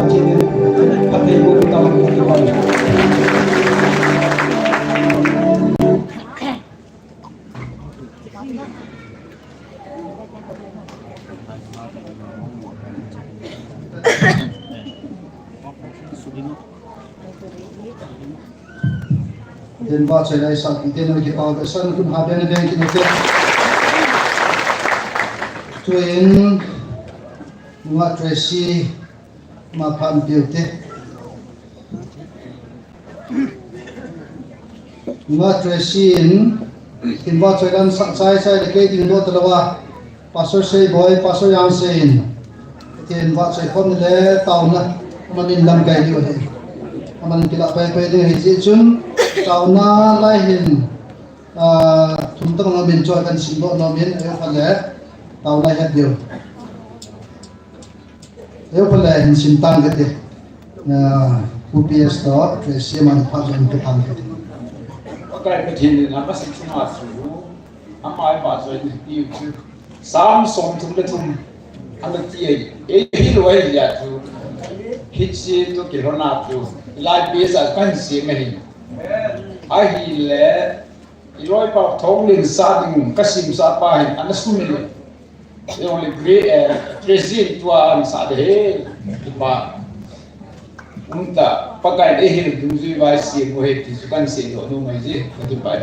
Pathen in phatthei boh tauhen. Pathen vahchoi lai sahpi te, nangho kipah behseh in, nakhut ha beng beng kit ute. Chuin, nungah Tracy, ama phat in pe ute. Nungah Tracy in, Pathen vahchoi lai sah chai chai le kei ding doh talou a, Pastor Seiboi, Pastor Jangsei in, Pathen vahchoi khom le taona, aman in lamkai diu ahi. Aman in kilah pai pai ding ahi jeh chun, taona lai hin, ah, thum tobang amin chu kahin simdoh nom in, ahileh, taona het diu. Ahileh hin sim tang kate. Ah, Pu P S toh, Tracy aman phat jong pe tang kate. Pakai Pathen in ama sim sima chu, ama vahchoi ni tiu chu. Sam som thum le thum. Ana ti ahi, ei hilou ahi jeh chu. Hiche toh kilhon a chu. Lai pi sa kan si me hi. Ahileh, i loipa Thonglen sa ding ka simsa pa hin ana sum in. Ei ole gre-, eh, president tua an sa de he. Ipa. Umta, Pakai in eihil dungjui vai semu ahi ti chu kan seidoh nom ahi je. Ka ti pai.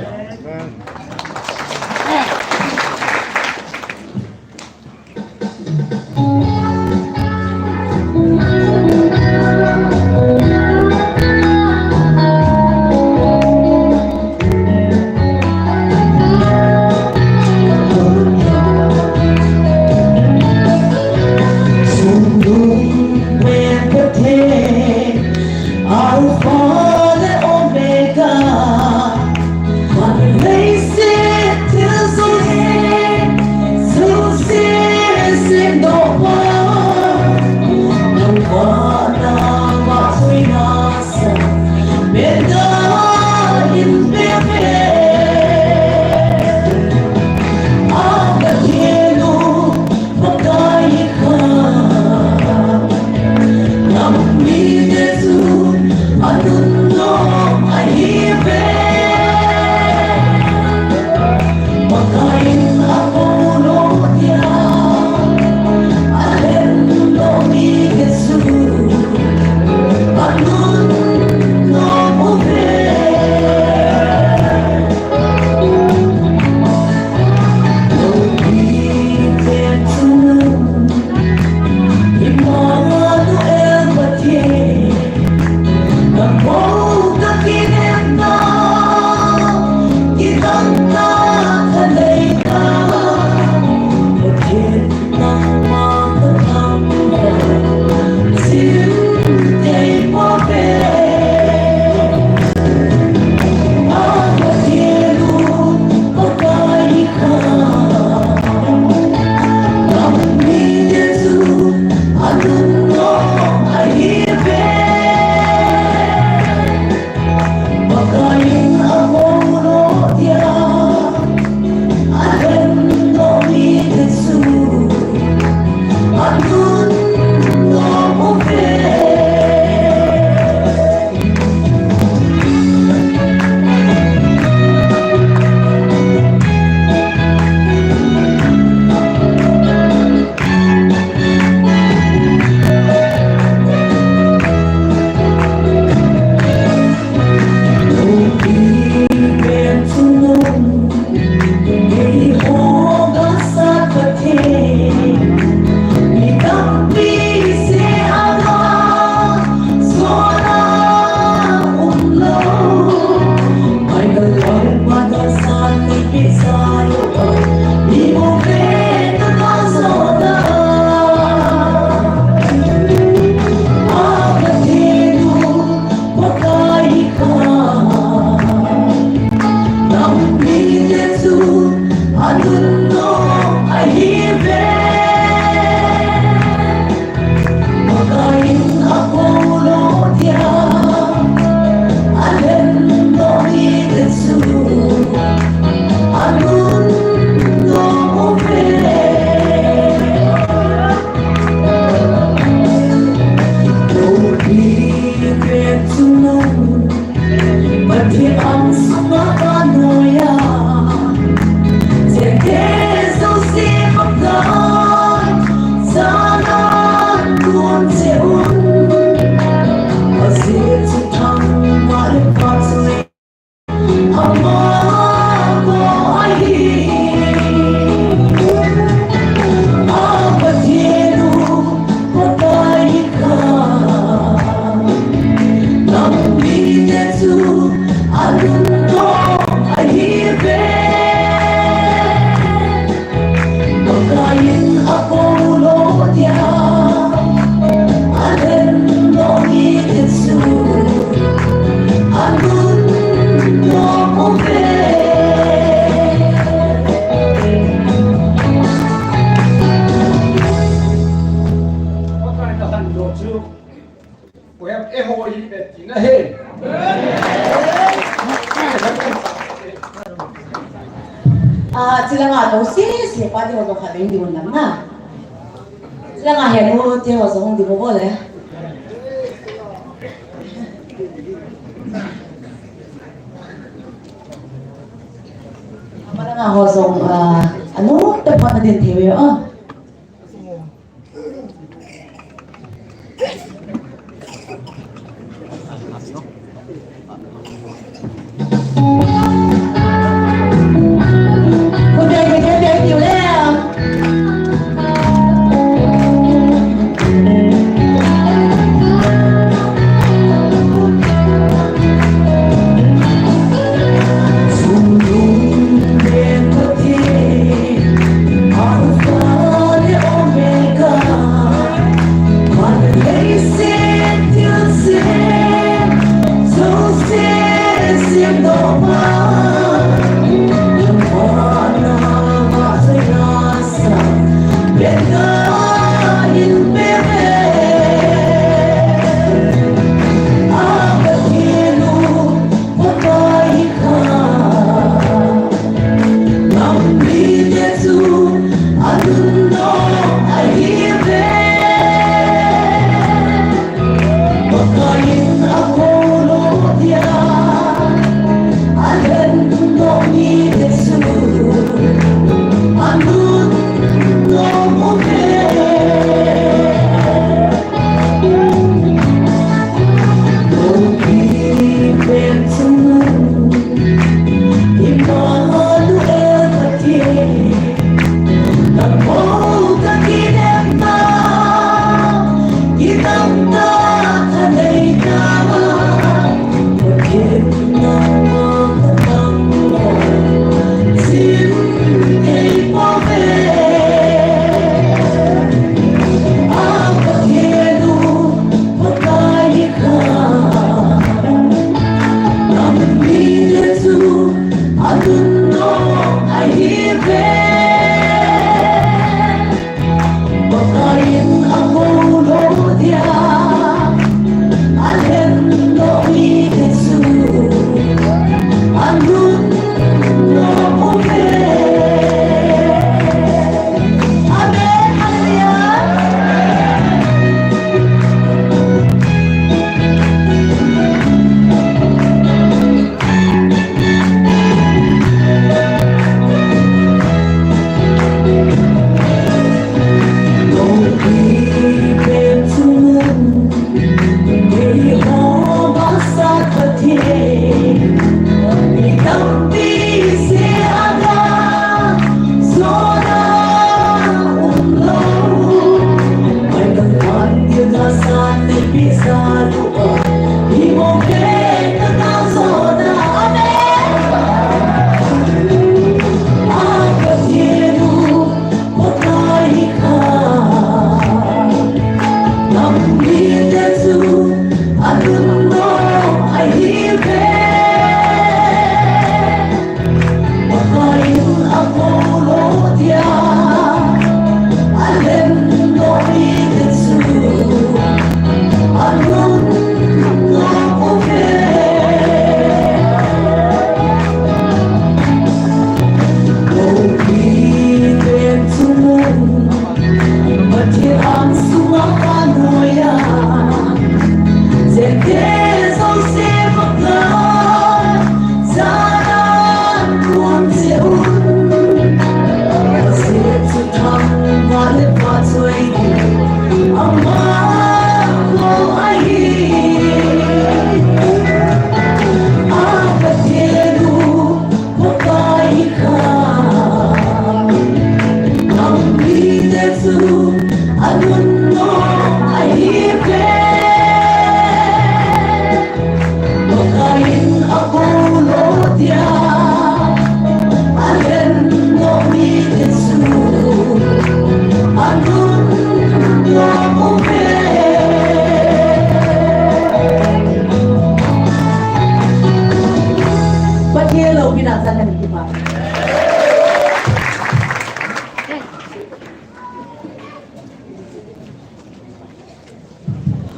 Alpha and Omega, Father, Son, Lo chu, ko hem e ho hi ve tina he. Ah, chilanga to si si pa di ho jong kha ding di ho nam na. Chilanga he nu te ho jong di ho le. Amalanga ho jong, ah, anu te pa na din thei ve, ah.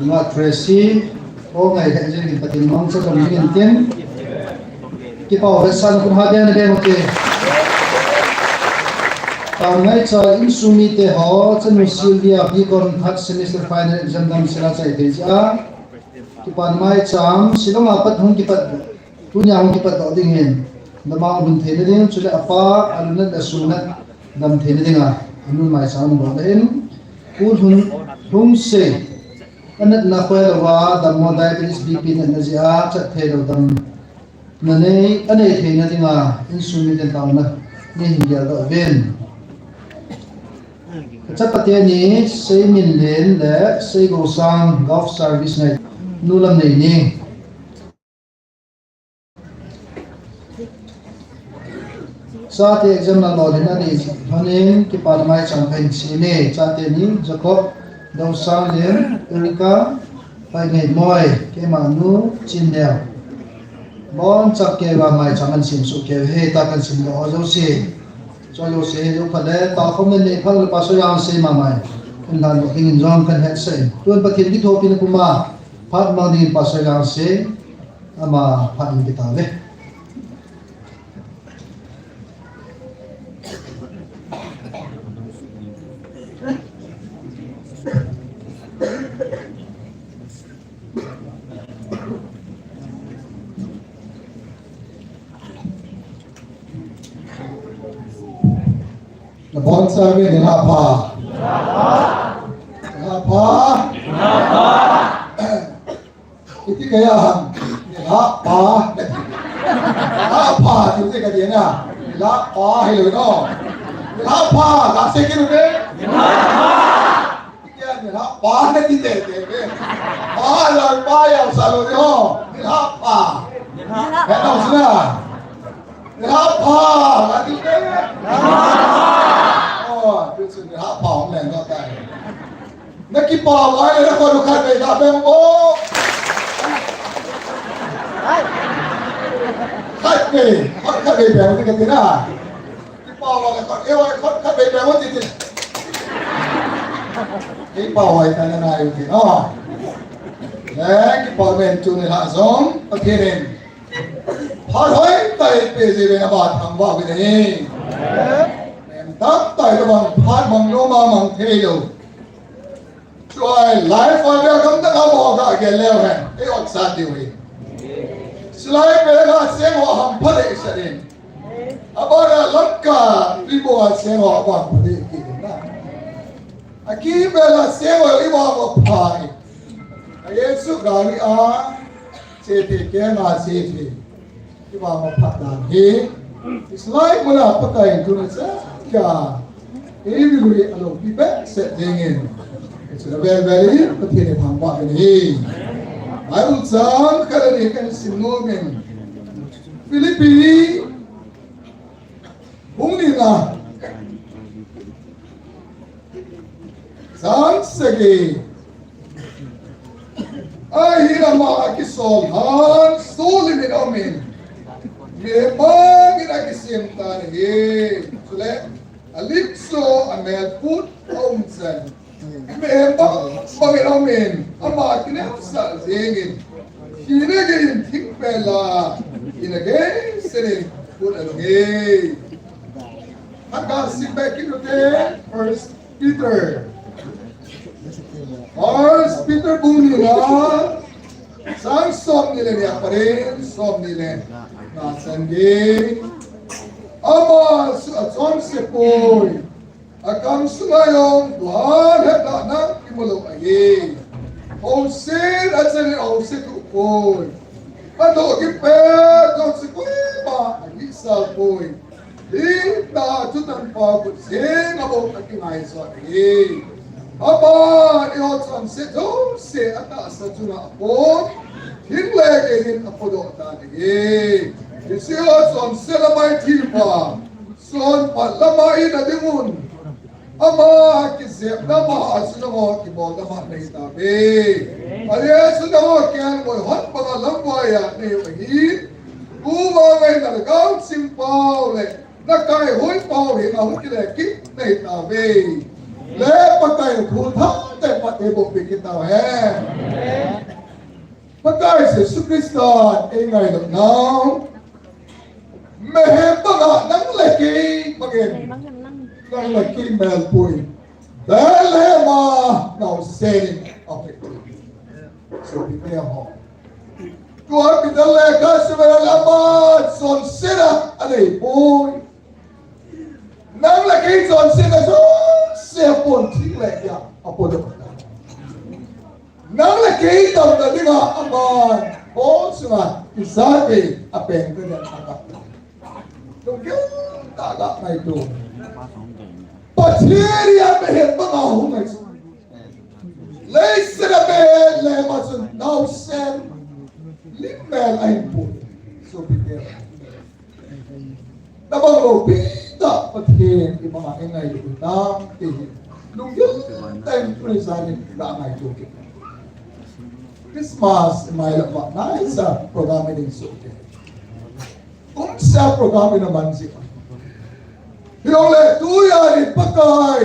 Nga Tracy, o ngai he jing in Pathen mangcha dam jing in tin. Kipa ho vetsahna khut ha beng na beng u te. Tang ngai cha insung mite ho, chanu Sylvia, B Com third semester final exam dam sela chai thei jeh a. Kipa maicham, Shillong a pat hung kipat, tunia hung kipat doh ding hin. Damang lhun theina ding, chule apa, alunat le sunat dam theina dinga, anu maicham bol ahin. Pu Lhun, Lhungsei, anatna khoh louva, dammo diabetes B P natna jeh a, chat thei lou damna nei, anei theina dinga, insung miten taona, nei hin geldoh uvin. Kachapa teni, Seiminlen le Seigosang Golf Service nei, nu lam nei ni. Chate exam na lolhin anei jeh lhonin, kipa maicham kahin sem e, chate ni, Jacob, Dosanglin, Erika, Paingeimoi, keima nu, Chinneo. Boncha keiva maicham ahin sem soh kei uve, hita kahin sem doh ho jouse. Choi jouse, jou phat le, takhom le nei phat le Pastor Jangsei mama in. Kin dan doh dingin jong kahin hetsah in. Tun Pathen kithopina puma, phat mang dingin Pastor Jangsei, ama phat in pe tauve. Nabonchauve, nilhah pha. Nilhah pha. Iti kaya ham. Nilhah pha. Nilhah pha, ti iti kaya na. Nilhah pha, hilou no. Nilhah pha, la se kinu be. Nilhah pha. Iti kaya nilhah pha, na ti te te be. Pha, la pha, ya sa lo de ho. Nilhah pha. Nilhah pha. Nilhah pha, la ti te. Nilhah pha. Oh, tu su nilhah pha, hung leng no tai. Na kipa uva ahile na khut u khat vei ga beng u. Khat vei, khat, khat vei beng u ti kati na. Kipa uva ahile khut, eh, khut, khat vei beng u ti ti. Kipa uva ahile na na u ti na. Le, kipa uva ahile tuni lhah jong, Pathen in phat hoitah eipe jeh uvin ama thangvah uvin ahi. Mihem tamtah in abang phat mang lou, ama mang thei lou. Chulai, lai fai bia gamdang a mo ga gel leu hen. Ei ot san diu hi. Chulai pet a seng ho hampha deh sah in. Abana Lamka, Tuibuong a seng ho hampha deh kit in na. Akibel a seng ho i vang ho pha in. A Jesu gari a, che thei keng a che thei. Kibang a phat dan hi. Israel muna Pakai in tuni chan geiya eimi lui a loupi behseh dingin. Hiche a vel vel in Pathen in thangvah uvin ahi. Bible chang khat ani kahin sim nom in. Philippi bung nina. Chang sagi. Ahin ama akisol han, solim in aum in. Mihem bangin akisem tan ahi. Chule, alim chu amel put aum chan. Mihem bang, bangin aum in. Ama akineosah jeng in. Thina geiyin thingpel a. Thina gei senin put aum e. Haka sim beh kit ute, First Peter. First Peter bung nina, chang somni le ni a pat in somni le nga chan gei. Ama chu achonse poi. Akam sunga jong thuhan hetna kimu lou ahi. Housen achan in house thuh poi. Athoh kipet jong chu koima ahisah poi. Hinna chu Tanpa khut jeng a bou akingaisah ahi. Aman eiho chonset jouse atahsa chunga apon, thing le gei in apodoh tan ahi. Hiche ho chonset a maithi pa, sonphat lama ina ding un. Ama kijepna ma a chu nangho kibolna ma nei tauve. Ajeh chu nangho kelngoi hon banga lamvai a nei u ahi. Pu Vangngaina le Gangchingpau le Nakaihoi pau hin ahung kile kit nei tauve. Le Pakai na thu thangtah in phatthei boh peh kit tauhen. Pakai Jesu Christa in eingailut nau. Mihem banga nang le kei bangin. Nang le kei melpui. Bethlehem a naosen in apeh. Sopite ho. Tua Peter le ka sumela lama chonsetna anei poi. Nang le kei chonsetna jouse apon thing le ya apon. Nang le kei damna dinga aman, Paul sunga, ijat vei a peng ka dian a kap. Lunggel tah a ngaito. Pathen in mihem banga hung ngaito. Leiset a Bethlehem a chun naosen lim mel ahin pui. Sopite. Tabang loupi tah Pathen in eima a eingailut u tam ti hi. Lunggel tah in tuni jan in ka ngaito kit. Christmas in eima lah uva naisa program in soh kit. Kumsa program in aman jing. Hijongle tujan in Pakai.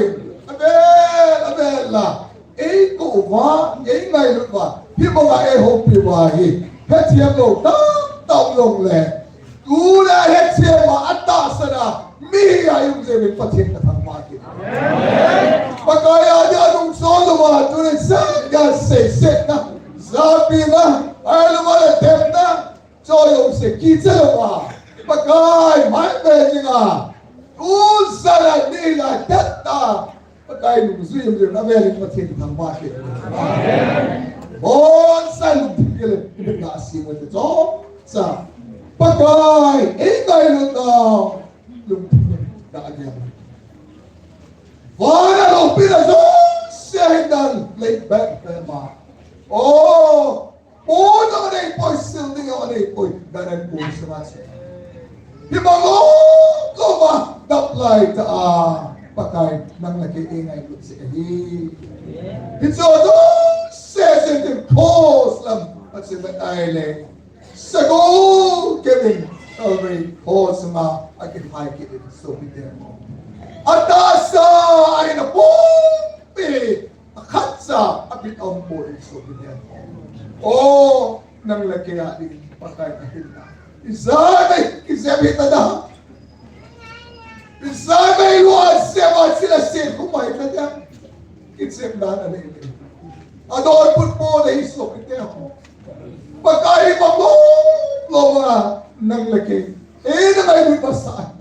Avel, avel a. Eikou uva, eingailut uva, hibanga eihoupi uva hi hethem lou tamtah um jongle, tuna hethem a atahsan a mi hi a um jeh uvin Pathen kathangvah kit. Pakai a dia nungchon lou a, tuni chan gei seisetna, japina, ahilou le themna, choi jouse kicha lou a, Pakai mai ve ding a, tujan a ni la tah a Pakai nungjui um jeh in avel in Pathen thangvah kit. Bonsa lungthim kile, ibe na si mo te chomcha. Pakai, eingailut nau, lungthim kile, da a gel. Vana loupina jouse ahin dan lei Bethlehem a. Oh, Pon jong anei poi, sil ding jong anei poi, garden pon sunga che. Hibang lou, lou a, dap lai tah a, Pakai, nang le kei eingailut jeh ahi. Hiche jouse, se tin cross lam, ache vet ahile. Sagol kevin, Calvary cross sunga, akiphai kit in sopite. Atahsa, ahin apumpi. Akhatcha abit aum poi, sopite. Oh, nang le kei a ding Pakai ahinna. Ijat vei kijep hita da. Ijat vei lua jep a chila se khum hita da. Kijep dan anei le. Adon put po le hi sopite ho. Pakai bang lou, lou a nang le kei. Eina ngailut masa.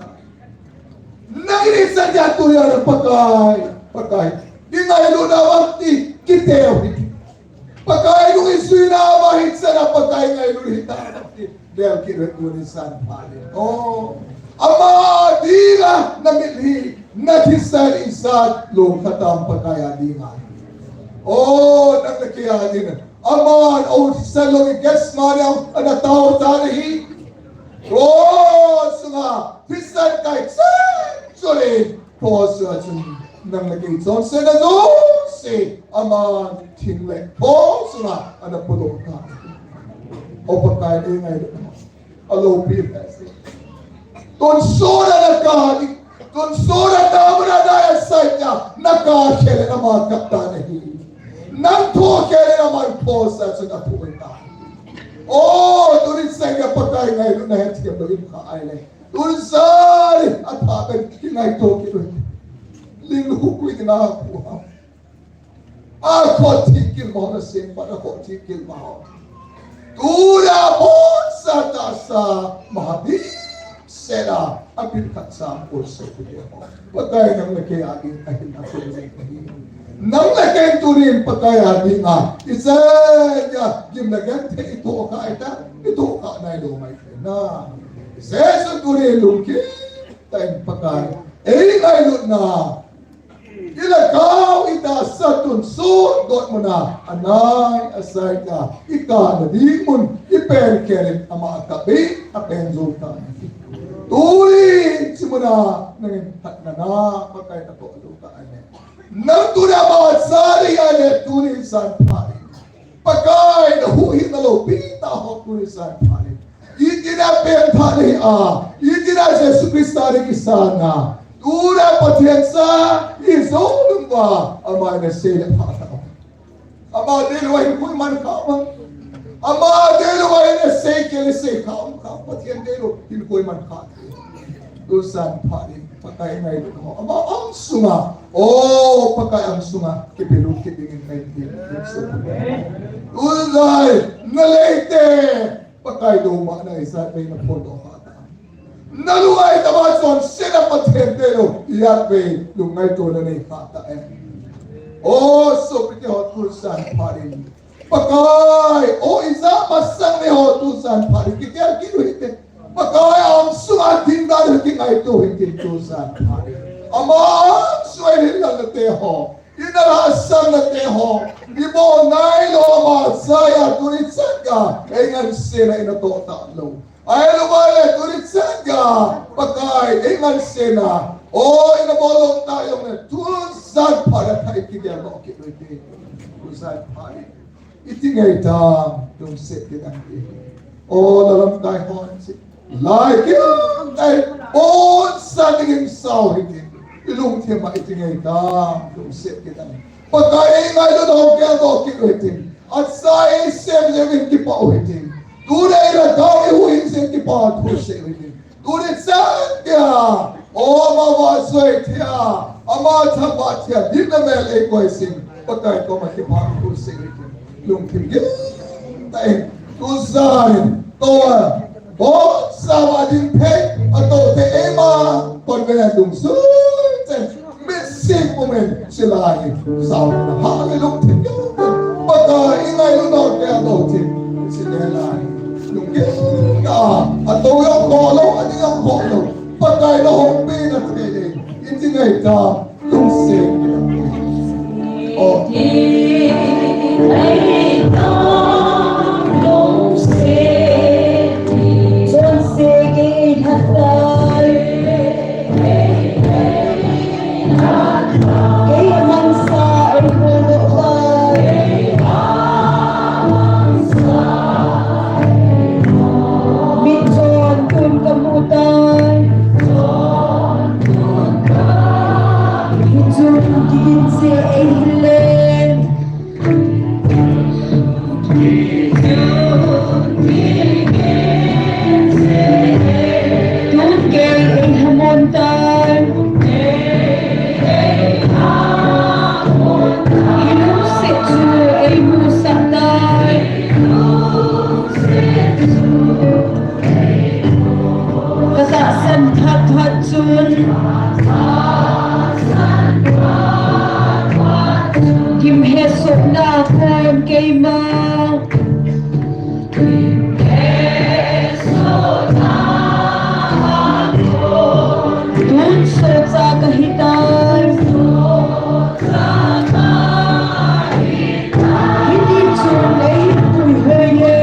Nang in sa dia tu ya Pakai, Pakai. Di ngailutna vang ti, kiti o hiti. Pakai nung isuina vang hiti sana Pakai ngailut hita vang ti. Del ki re tu ni san pha le. Oh. Ama dinga na mitlhi, na thisan ijat lou kha tam Pakai a dinga. Oh, nang le kei a dinga. Aman aw thisan lou in Gethsemane a ana tao tan ahi. Cross sunga thisan kai chan chun in cross sunga chun nang le kei chonsetna jouse aman thing le cross sunga ana podoh tan ahi. O Pakai, eingailut nau. Aloupi pen. Tonsot a na kap ding. Tonsot a na kap ding, na kap khel in ama kap tan ahi. Nang tho khel in aman cross a chun atho tan ahi. O, tuni chan gei Pakai ngailutna hethem lou in kha ahile. Tuni chan gei athah pen kingaito kit u. Ling khu kui ding a khu. Akhoh thih kilma ho, nasem pat akhoh thih kilma ho. Tuna bonsa tahsa, mahadimset a, apilkhat sa, abolse kit ho. Pakai nang le kei a ding, ahin akhum jing ahi. Nang le kei tunin Pakai a dinga, ijat dia, gim le genthei itoh kha ita, itoh kha nailou mai thei na. Jesu tunin lungkim tah in Pakai, eingailutna, Ilakau itahsa tonsot gotmun a, anai asai a, ikap nading mun, ipen khel in ama akap in, apen jou tan ahi. Tuni, hiche mun a, nangin phatna na, Pakai natoh lou tan ahi. Nang tuni ama jal ahile, tuni jan pha in. Pakai nahuhhingna loupi tah ho tuni jan pha in. Itina pengthah nahi a, itina Jesu Christa ding kisan a. Tuna Pathen cha, ijou lum Pa, ama in asei le pha ta. Ama deilou a hinkho iman kha ma. Ama deilou a in asei kei le sei kha um kha. Pathen deilou hinkho iman kha. Tujan phat in Pakai ngailut ho ama ang sunga. O, Pakai ang sunga. Kipelut kit dingin ngai ti. Tulai, nalei te. Pakai doumahna ijat vei naphondoh kha ta. Nalungai tama chonsetna Pathen deilou, ijat vei lungngaitona nei kha ta em. O, sopite ho tujan phat in. Pakai, o, ijat masang nei ho tujan phat in. Kigel kit u hite. Pakai, ang sunga ding dan u kingaito u hite tujan phat in. Ama ang sunga hinlal nate ho. Ina la asang nate ho. Ibo nailou ama jaya tuni chan gei. Ei ngansena ina toh talou. Ahilouleh tuni chan gei. Pakai ei ngansena. O ina bol lou ta jongle. Tujan phat a thei kigel lou kit u hite. Tujan phat. Iti ngei tam, lungset kit ang ti. O, la lamkai hon si. Lai kit ang tai, o, sa dingin sao hitin. Ilungthim a iti ngei tam, lungset kit ang. Pakai ei ngailut ho geldoh kit u hitin. Acha ei sem jeng in kipah u hitin. Tuni ei lhagao ihuhhing jeng kipah thu sei u hitin. Tuni chan gei, o, ama vahchoi thei a, ama thangvah thei a, dinna mel eikoi jing, Pakai koma kipah thu sei u hitin, lungthim gil tah in, tujan in, tua, bonsauva ding thei, atoh thei eima, kon ve dungjuiyin, Misim pumin silai, sao na hang ilungthim keu. Pakai i ngailut nau keu tou thim. Silai. Lungthim ka. Atou jong kholou, ading jong kholou. Pakai na hung pi na thei le. Iti ngei ta. Lungset. Oh. Iti ngei ta. Lungset. Lungset ki hatai. Tun gei ei hamon tai. Hilungset chu ei musah tai. Katahsan phat phat chun. Gimhesohna kon keima. Tun sohcha kahitai. Hiti chun ei puihoi e.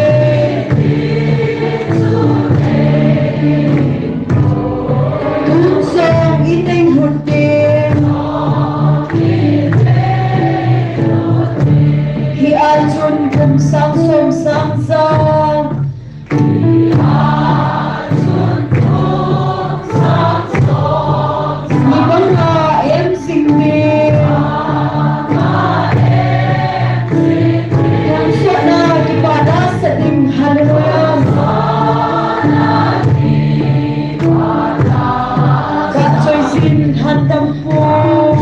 Tun jong i nei lhut ding. Hia chun kum sang som sang jang. Ni banga em jing ding. Tonsotna kipana sa ding, hallelujah. Ka choi jin han tam poi.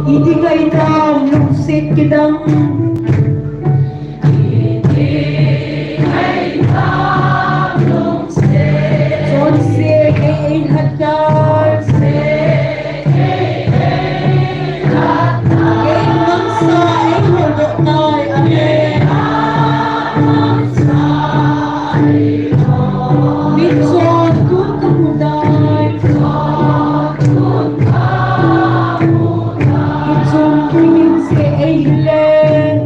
Iti ngei tam lungset kidang. Chonse kei ei lhatai. Ei mangsa ei holdoh tai. Amen. Mitchon tun kamu tai. Hichun tunin se ei hile.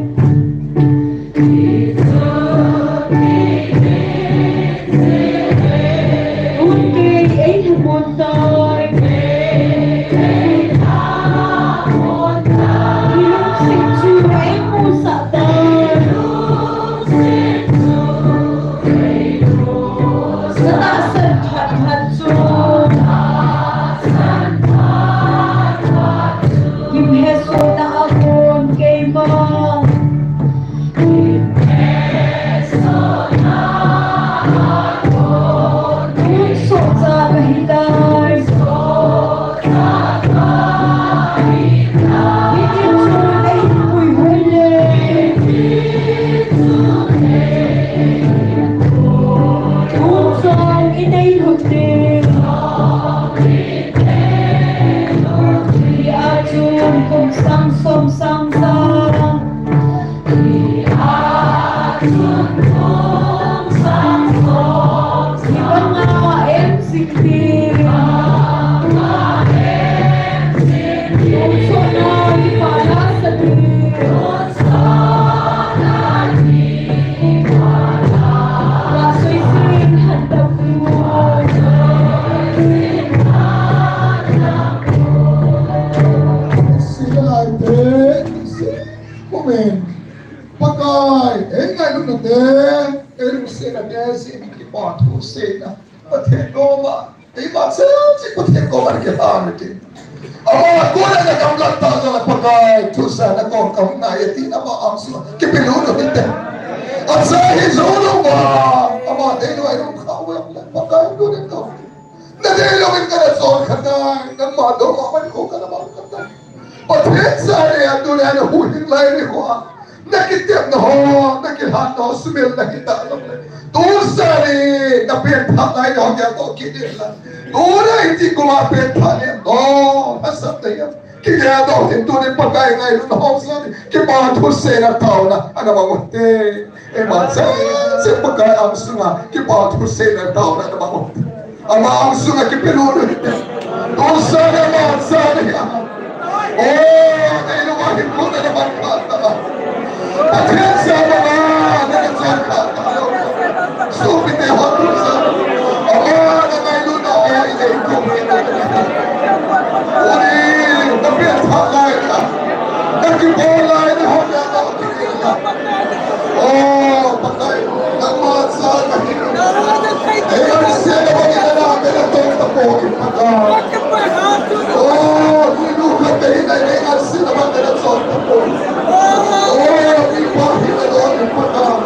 Amen. Pakai, ei ngailutna te, ei lungsetna te, si kipa thu seina. Pathen koma, ei ma se, si Pathen koma kiham te. Ama kona na kam lat ta jong Pakai, thu sa na kong kam na e ti na ma ang su, kipe lulu hite. Acha hi jong lou ba, ama dei lou ai lou kha we, Pakai, tu ne to. Na dei lou in kana chon kha tai, nangma dong ma man ko kana ma kha tai. Pathen cha le a tu le na hu hing lai ni ho. Na kitepna ho, na kilhanna ho, sumil na kita lo le. Tu sa ni, na pen pha lai ni ho kia to ki de la. Tu na iti ko ma pen pha ni, no, na sa te ya. Ki de do tin tu ni Pakai ngailutna ho sa ni, kipa thu seina taona, ana ma mo te. Ei ma cha, cha Pakai ang sunga, kipa thu seina taona, ana ma mo te. Ama ang sunga kipe lulu hite. Dosa na ma sa ni. O, nei lu ma hin lu na ma ka ta. Pathen sa ma na na sa ka ta. Su pi te ho tu sa. Ama na ngailutna ai ei ko. Uri, na pe tha lai na. Na kipa lai na ho na. O, Pakai, nangma cha kahi. Ei ngaisena bangin na, na tong tapoi, Pakai. O, ni nu khat kahi na, ei ngaisena bangin na tong tapoi. O, ni pa hi na don, Pakai.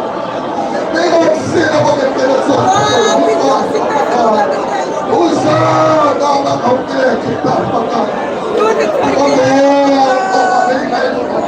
Ei ngaisena bangin na tong tapoi, Pakai. Usa, na, na, kau te, kita, Pakai. Pakai, Pakai, ei ngailutna.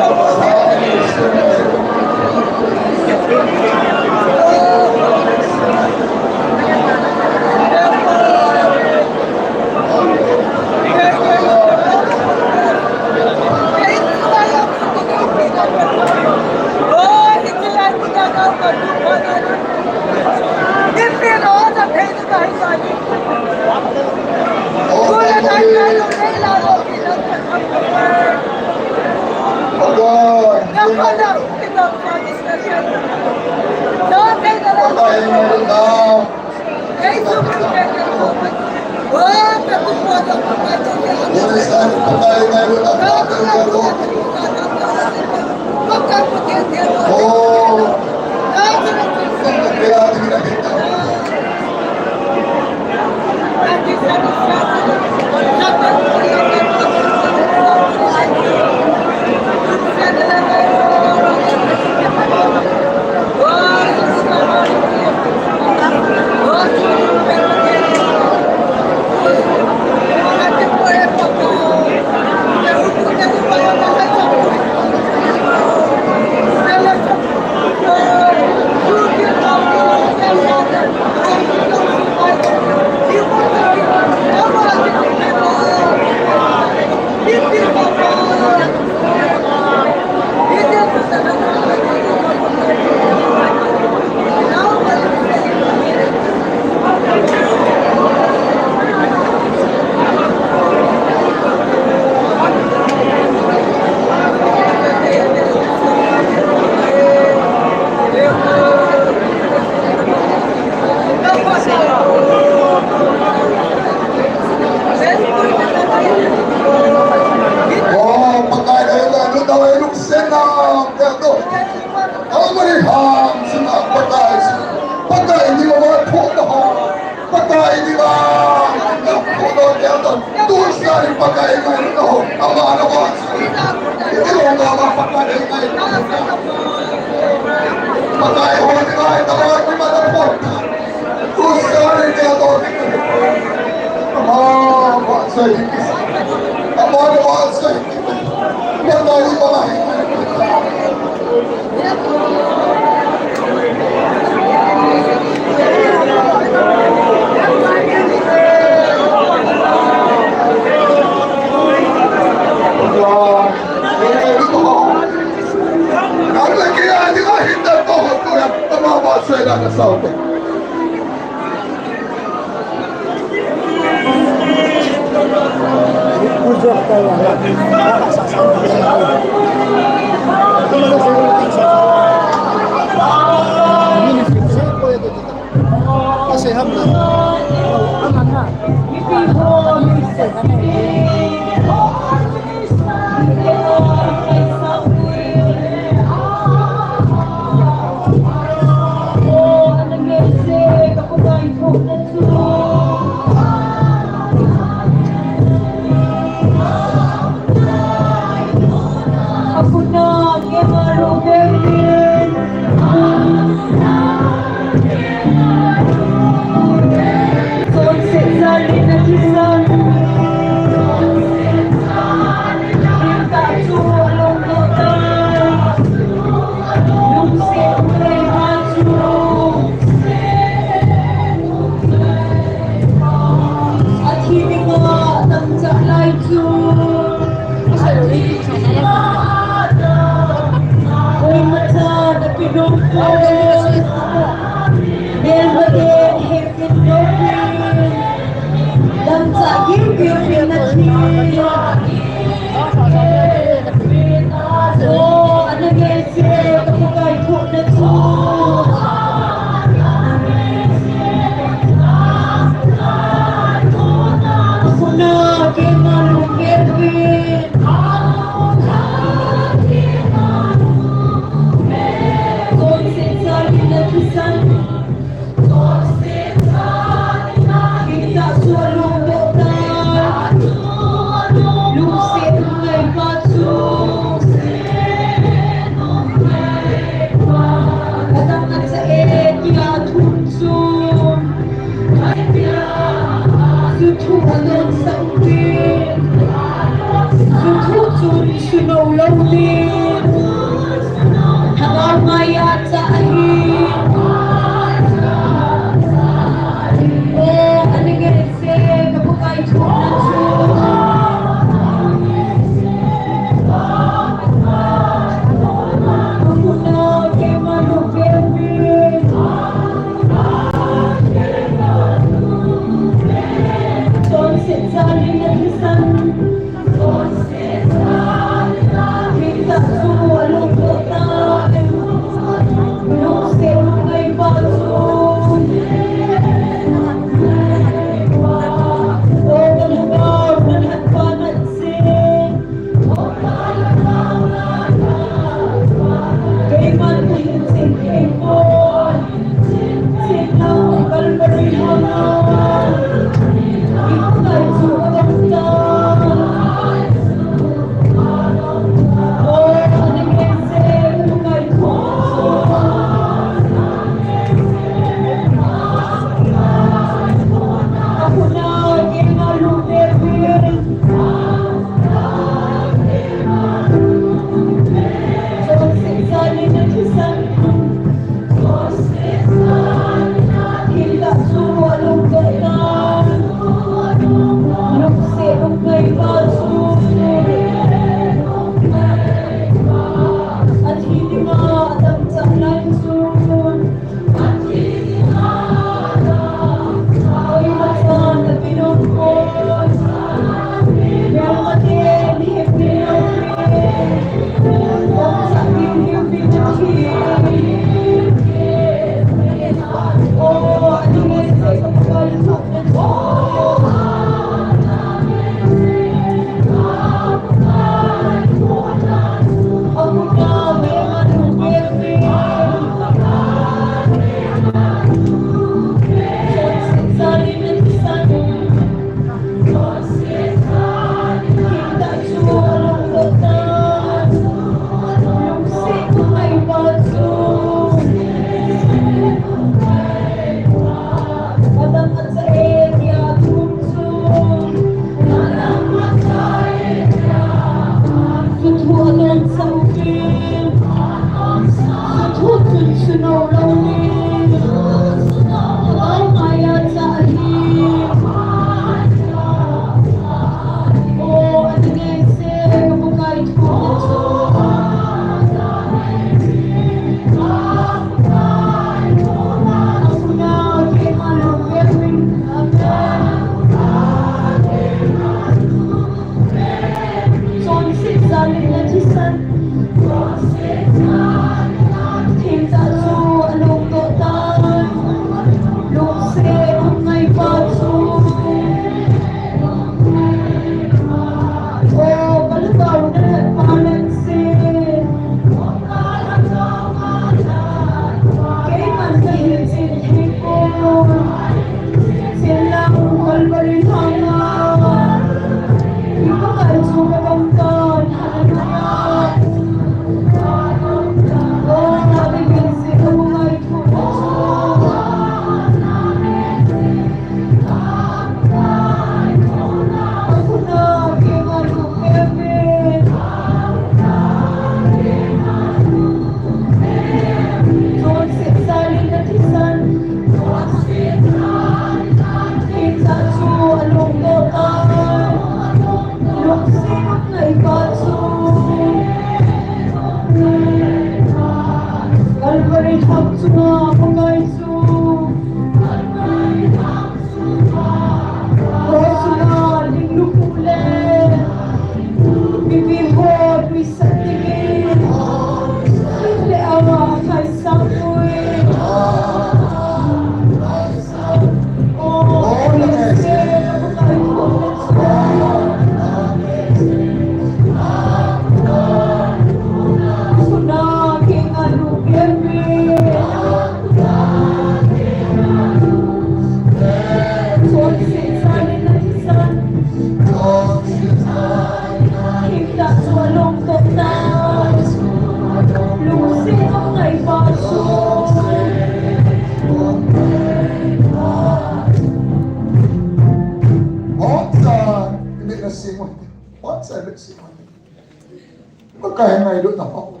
Pakai ngailutna ho.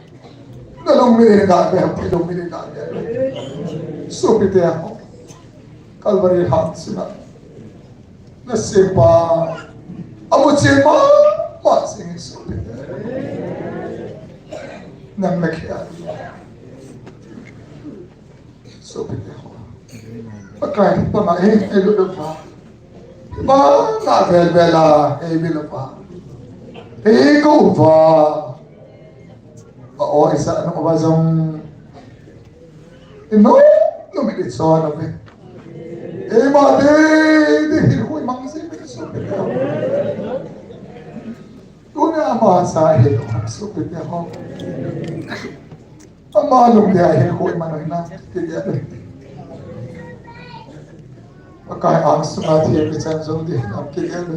Nalungmil in gave, nalungmil in gave. Sopite ho. Calvary hat sunga. Nasempa. Amuchen mama jing in sopite. Nang nakhel. Sopite ho. Pakai, pama, eh, eh, lu, lu, pa. Pa, na, vel, vel, a, eh, vel, pa. Eh, ko, pa. Pa, o, isa, ano, pa, jong. Ino, no, mi, di, so, no, pe. Eh, ma, de, de, hi, hui, mang, si, pe, sopite ho. Tuna, ma, sa, he, lo, sopite ho. Ama lungdei a hin koima noi na, kigel. Pakai angsunga thil kichan jong ding, kigel.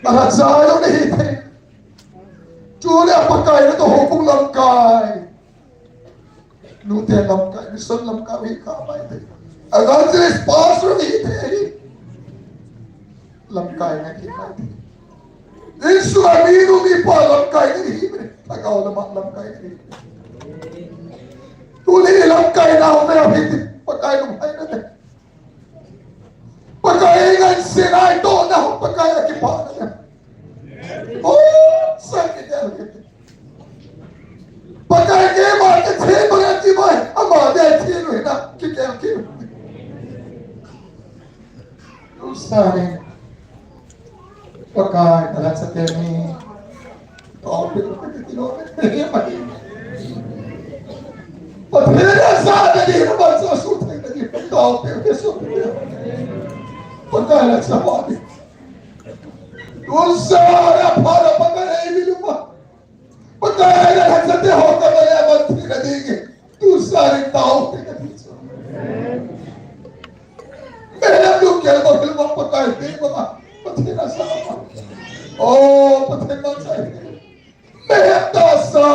Nang hacha jong nahi thei. Chule Pakai natoh houbung lamkai. Nute lamkai, mission lamkai, hi kha mai thei. Evangelist pastor hi thei. Lamkai nahi mai thei. Insung a minu mipa lamkai nahi, lhagao lama lamkai nahi. Tuni lamkai nau ve hiti, Pakai lungheina te. Pakai ngansena itohna, Pakai akipana te. O, sang kigel. Pakai keima kache banga kibai, ama dia che nu hina, kigel kigel. Tusa ni. Pakai, nalhachate ni. Taopeh, taopeh, taopeh. Pathen in asah na ding, naman sa suteng na ding. Taopeh, taopeh. Pakai, nalhachate ni. Tusa, na phala, Pakai, na ibiluma. Pakai, nalhachate ho kabalea ban thina ding. Tusa ni taopeh kati chu. Mehem lungkel bang hilvang Pakai te banga. Pathen asah. O, Pathen asah. Mehem tahsa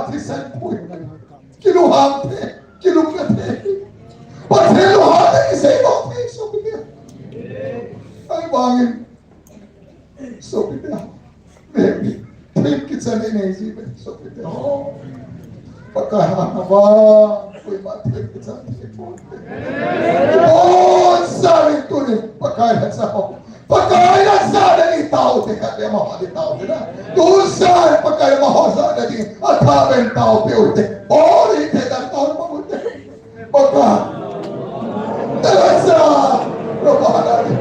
thisan pui. Kilunghang the, kilungna the. Pathen lunghang the kisei bang the sopite. Ahivangin sopite. Baby, thil kichan inei ji ve, sopite ho. Pakai hana vang, koima thil kichan thei pon. Ibon sa ni tuni, Pakai hacha ho. Pakai hacha ni taute khat le amaho ni taute na. Tusa Pakai amaho hacha ni atha ben taopeh ute. Bori te dan taopeh ute. Pakai. Teresa. Roba na ni.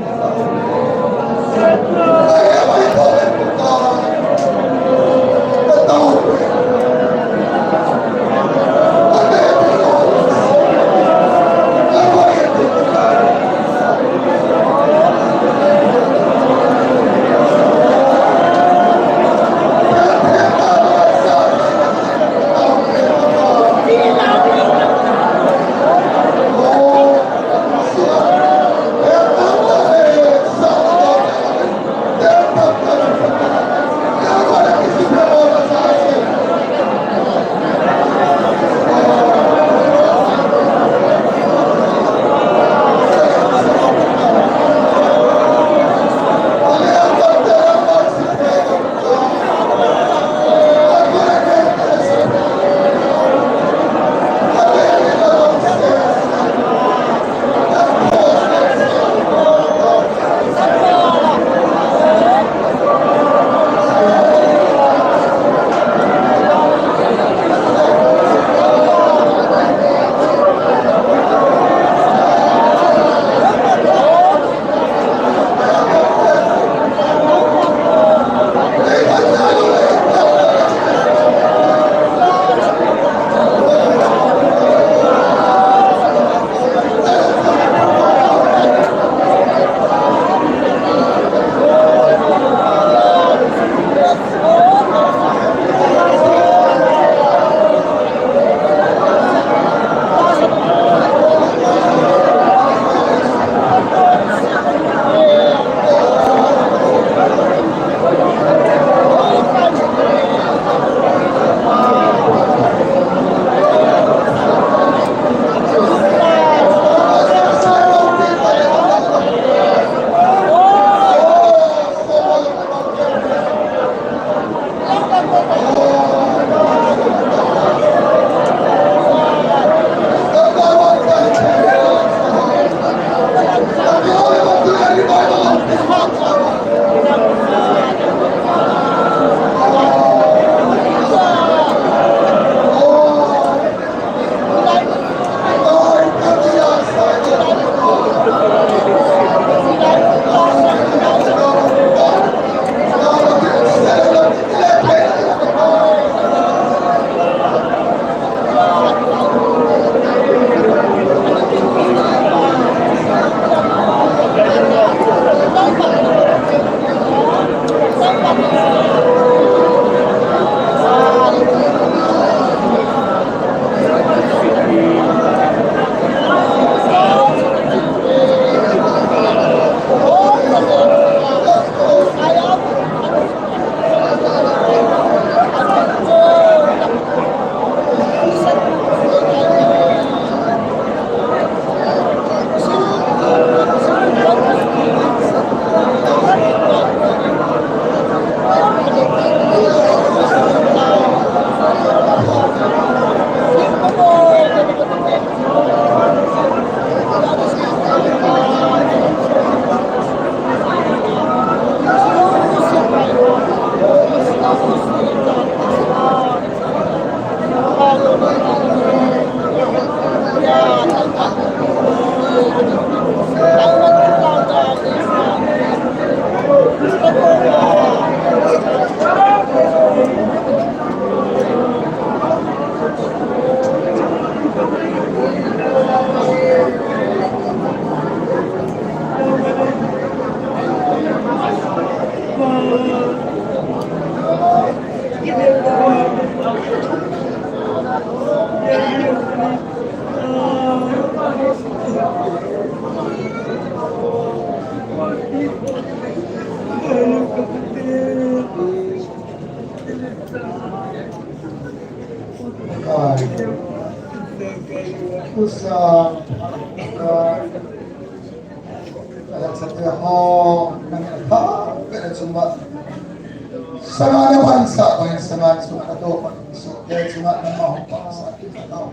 Sanga na ban sa, ban sanga sunga na to pa, so, eh, sunga na ma ho pa sa, kita tao.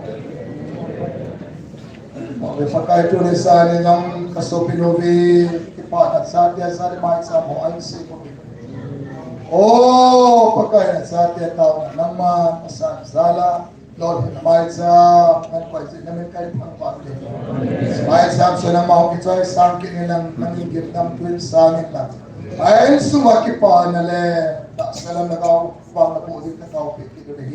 Mo be Pakai tuni sa ni jong ka sopi nu vi, kipana sa tia sa ni mai sa mo an si ko. O, Pakai na sa tia tao na nangma, sa sa la. Lord, hi na maicham, nang koi jin, nang min kai phang pa te. Maicham, so nangma hung kichoi sang kit in lang, nang in gim dam tuin sang in lang. Ai, suma kipana le, tahsa lam na kau, vang na pu din ka tao pe kit le hi.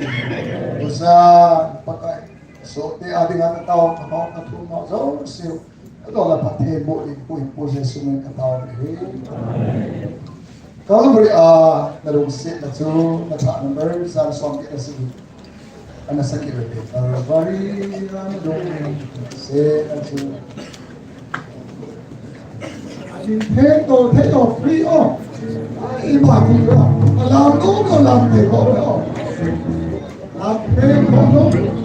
Uza, Pakai. So, te a ding a ka tao, ka tao, ka thu ma, zo, siu. Ka tao la Pathen bo din, pu in pu Jesu min ka tao le hi. Calvary a, na lungset na chu, na tha number, zan som kit na si. Ana sakit bebe. Barbari, ana dong, se, ana su. Thei to, thei to, free o. Ai, ba, free o. Alam ko, ko lam te ko, ko. Lam te ko, ko.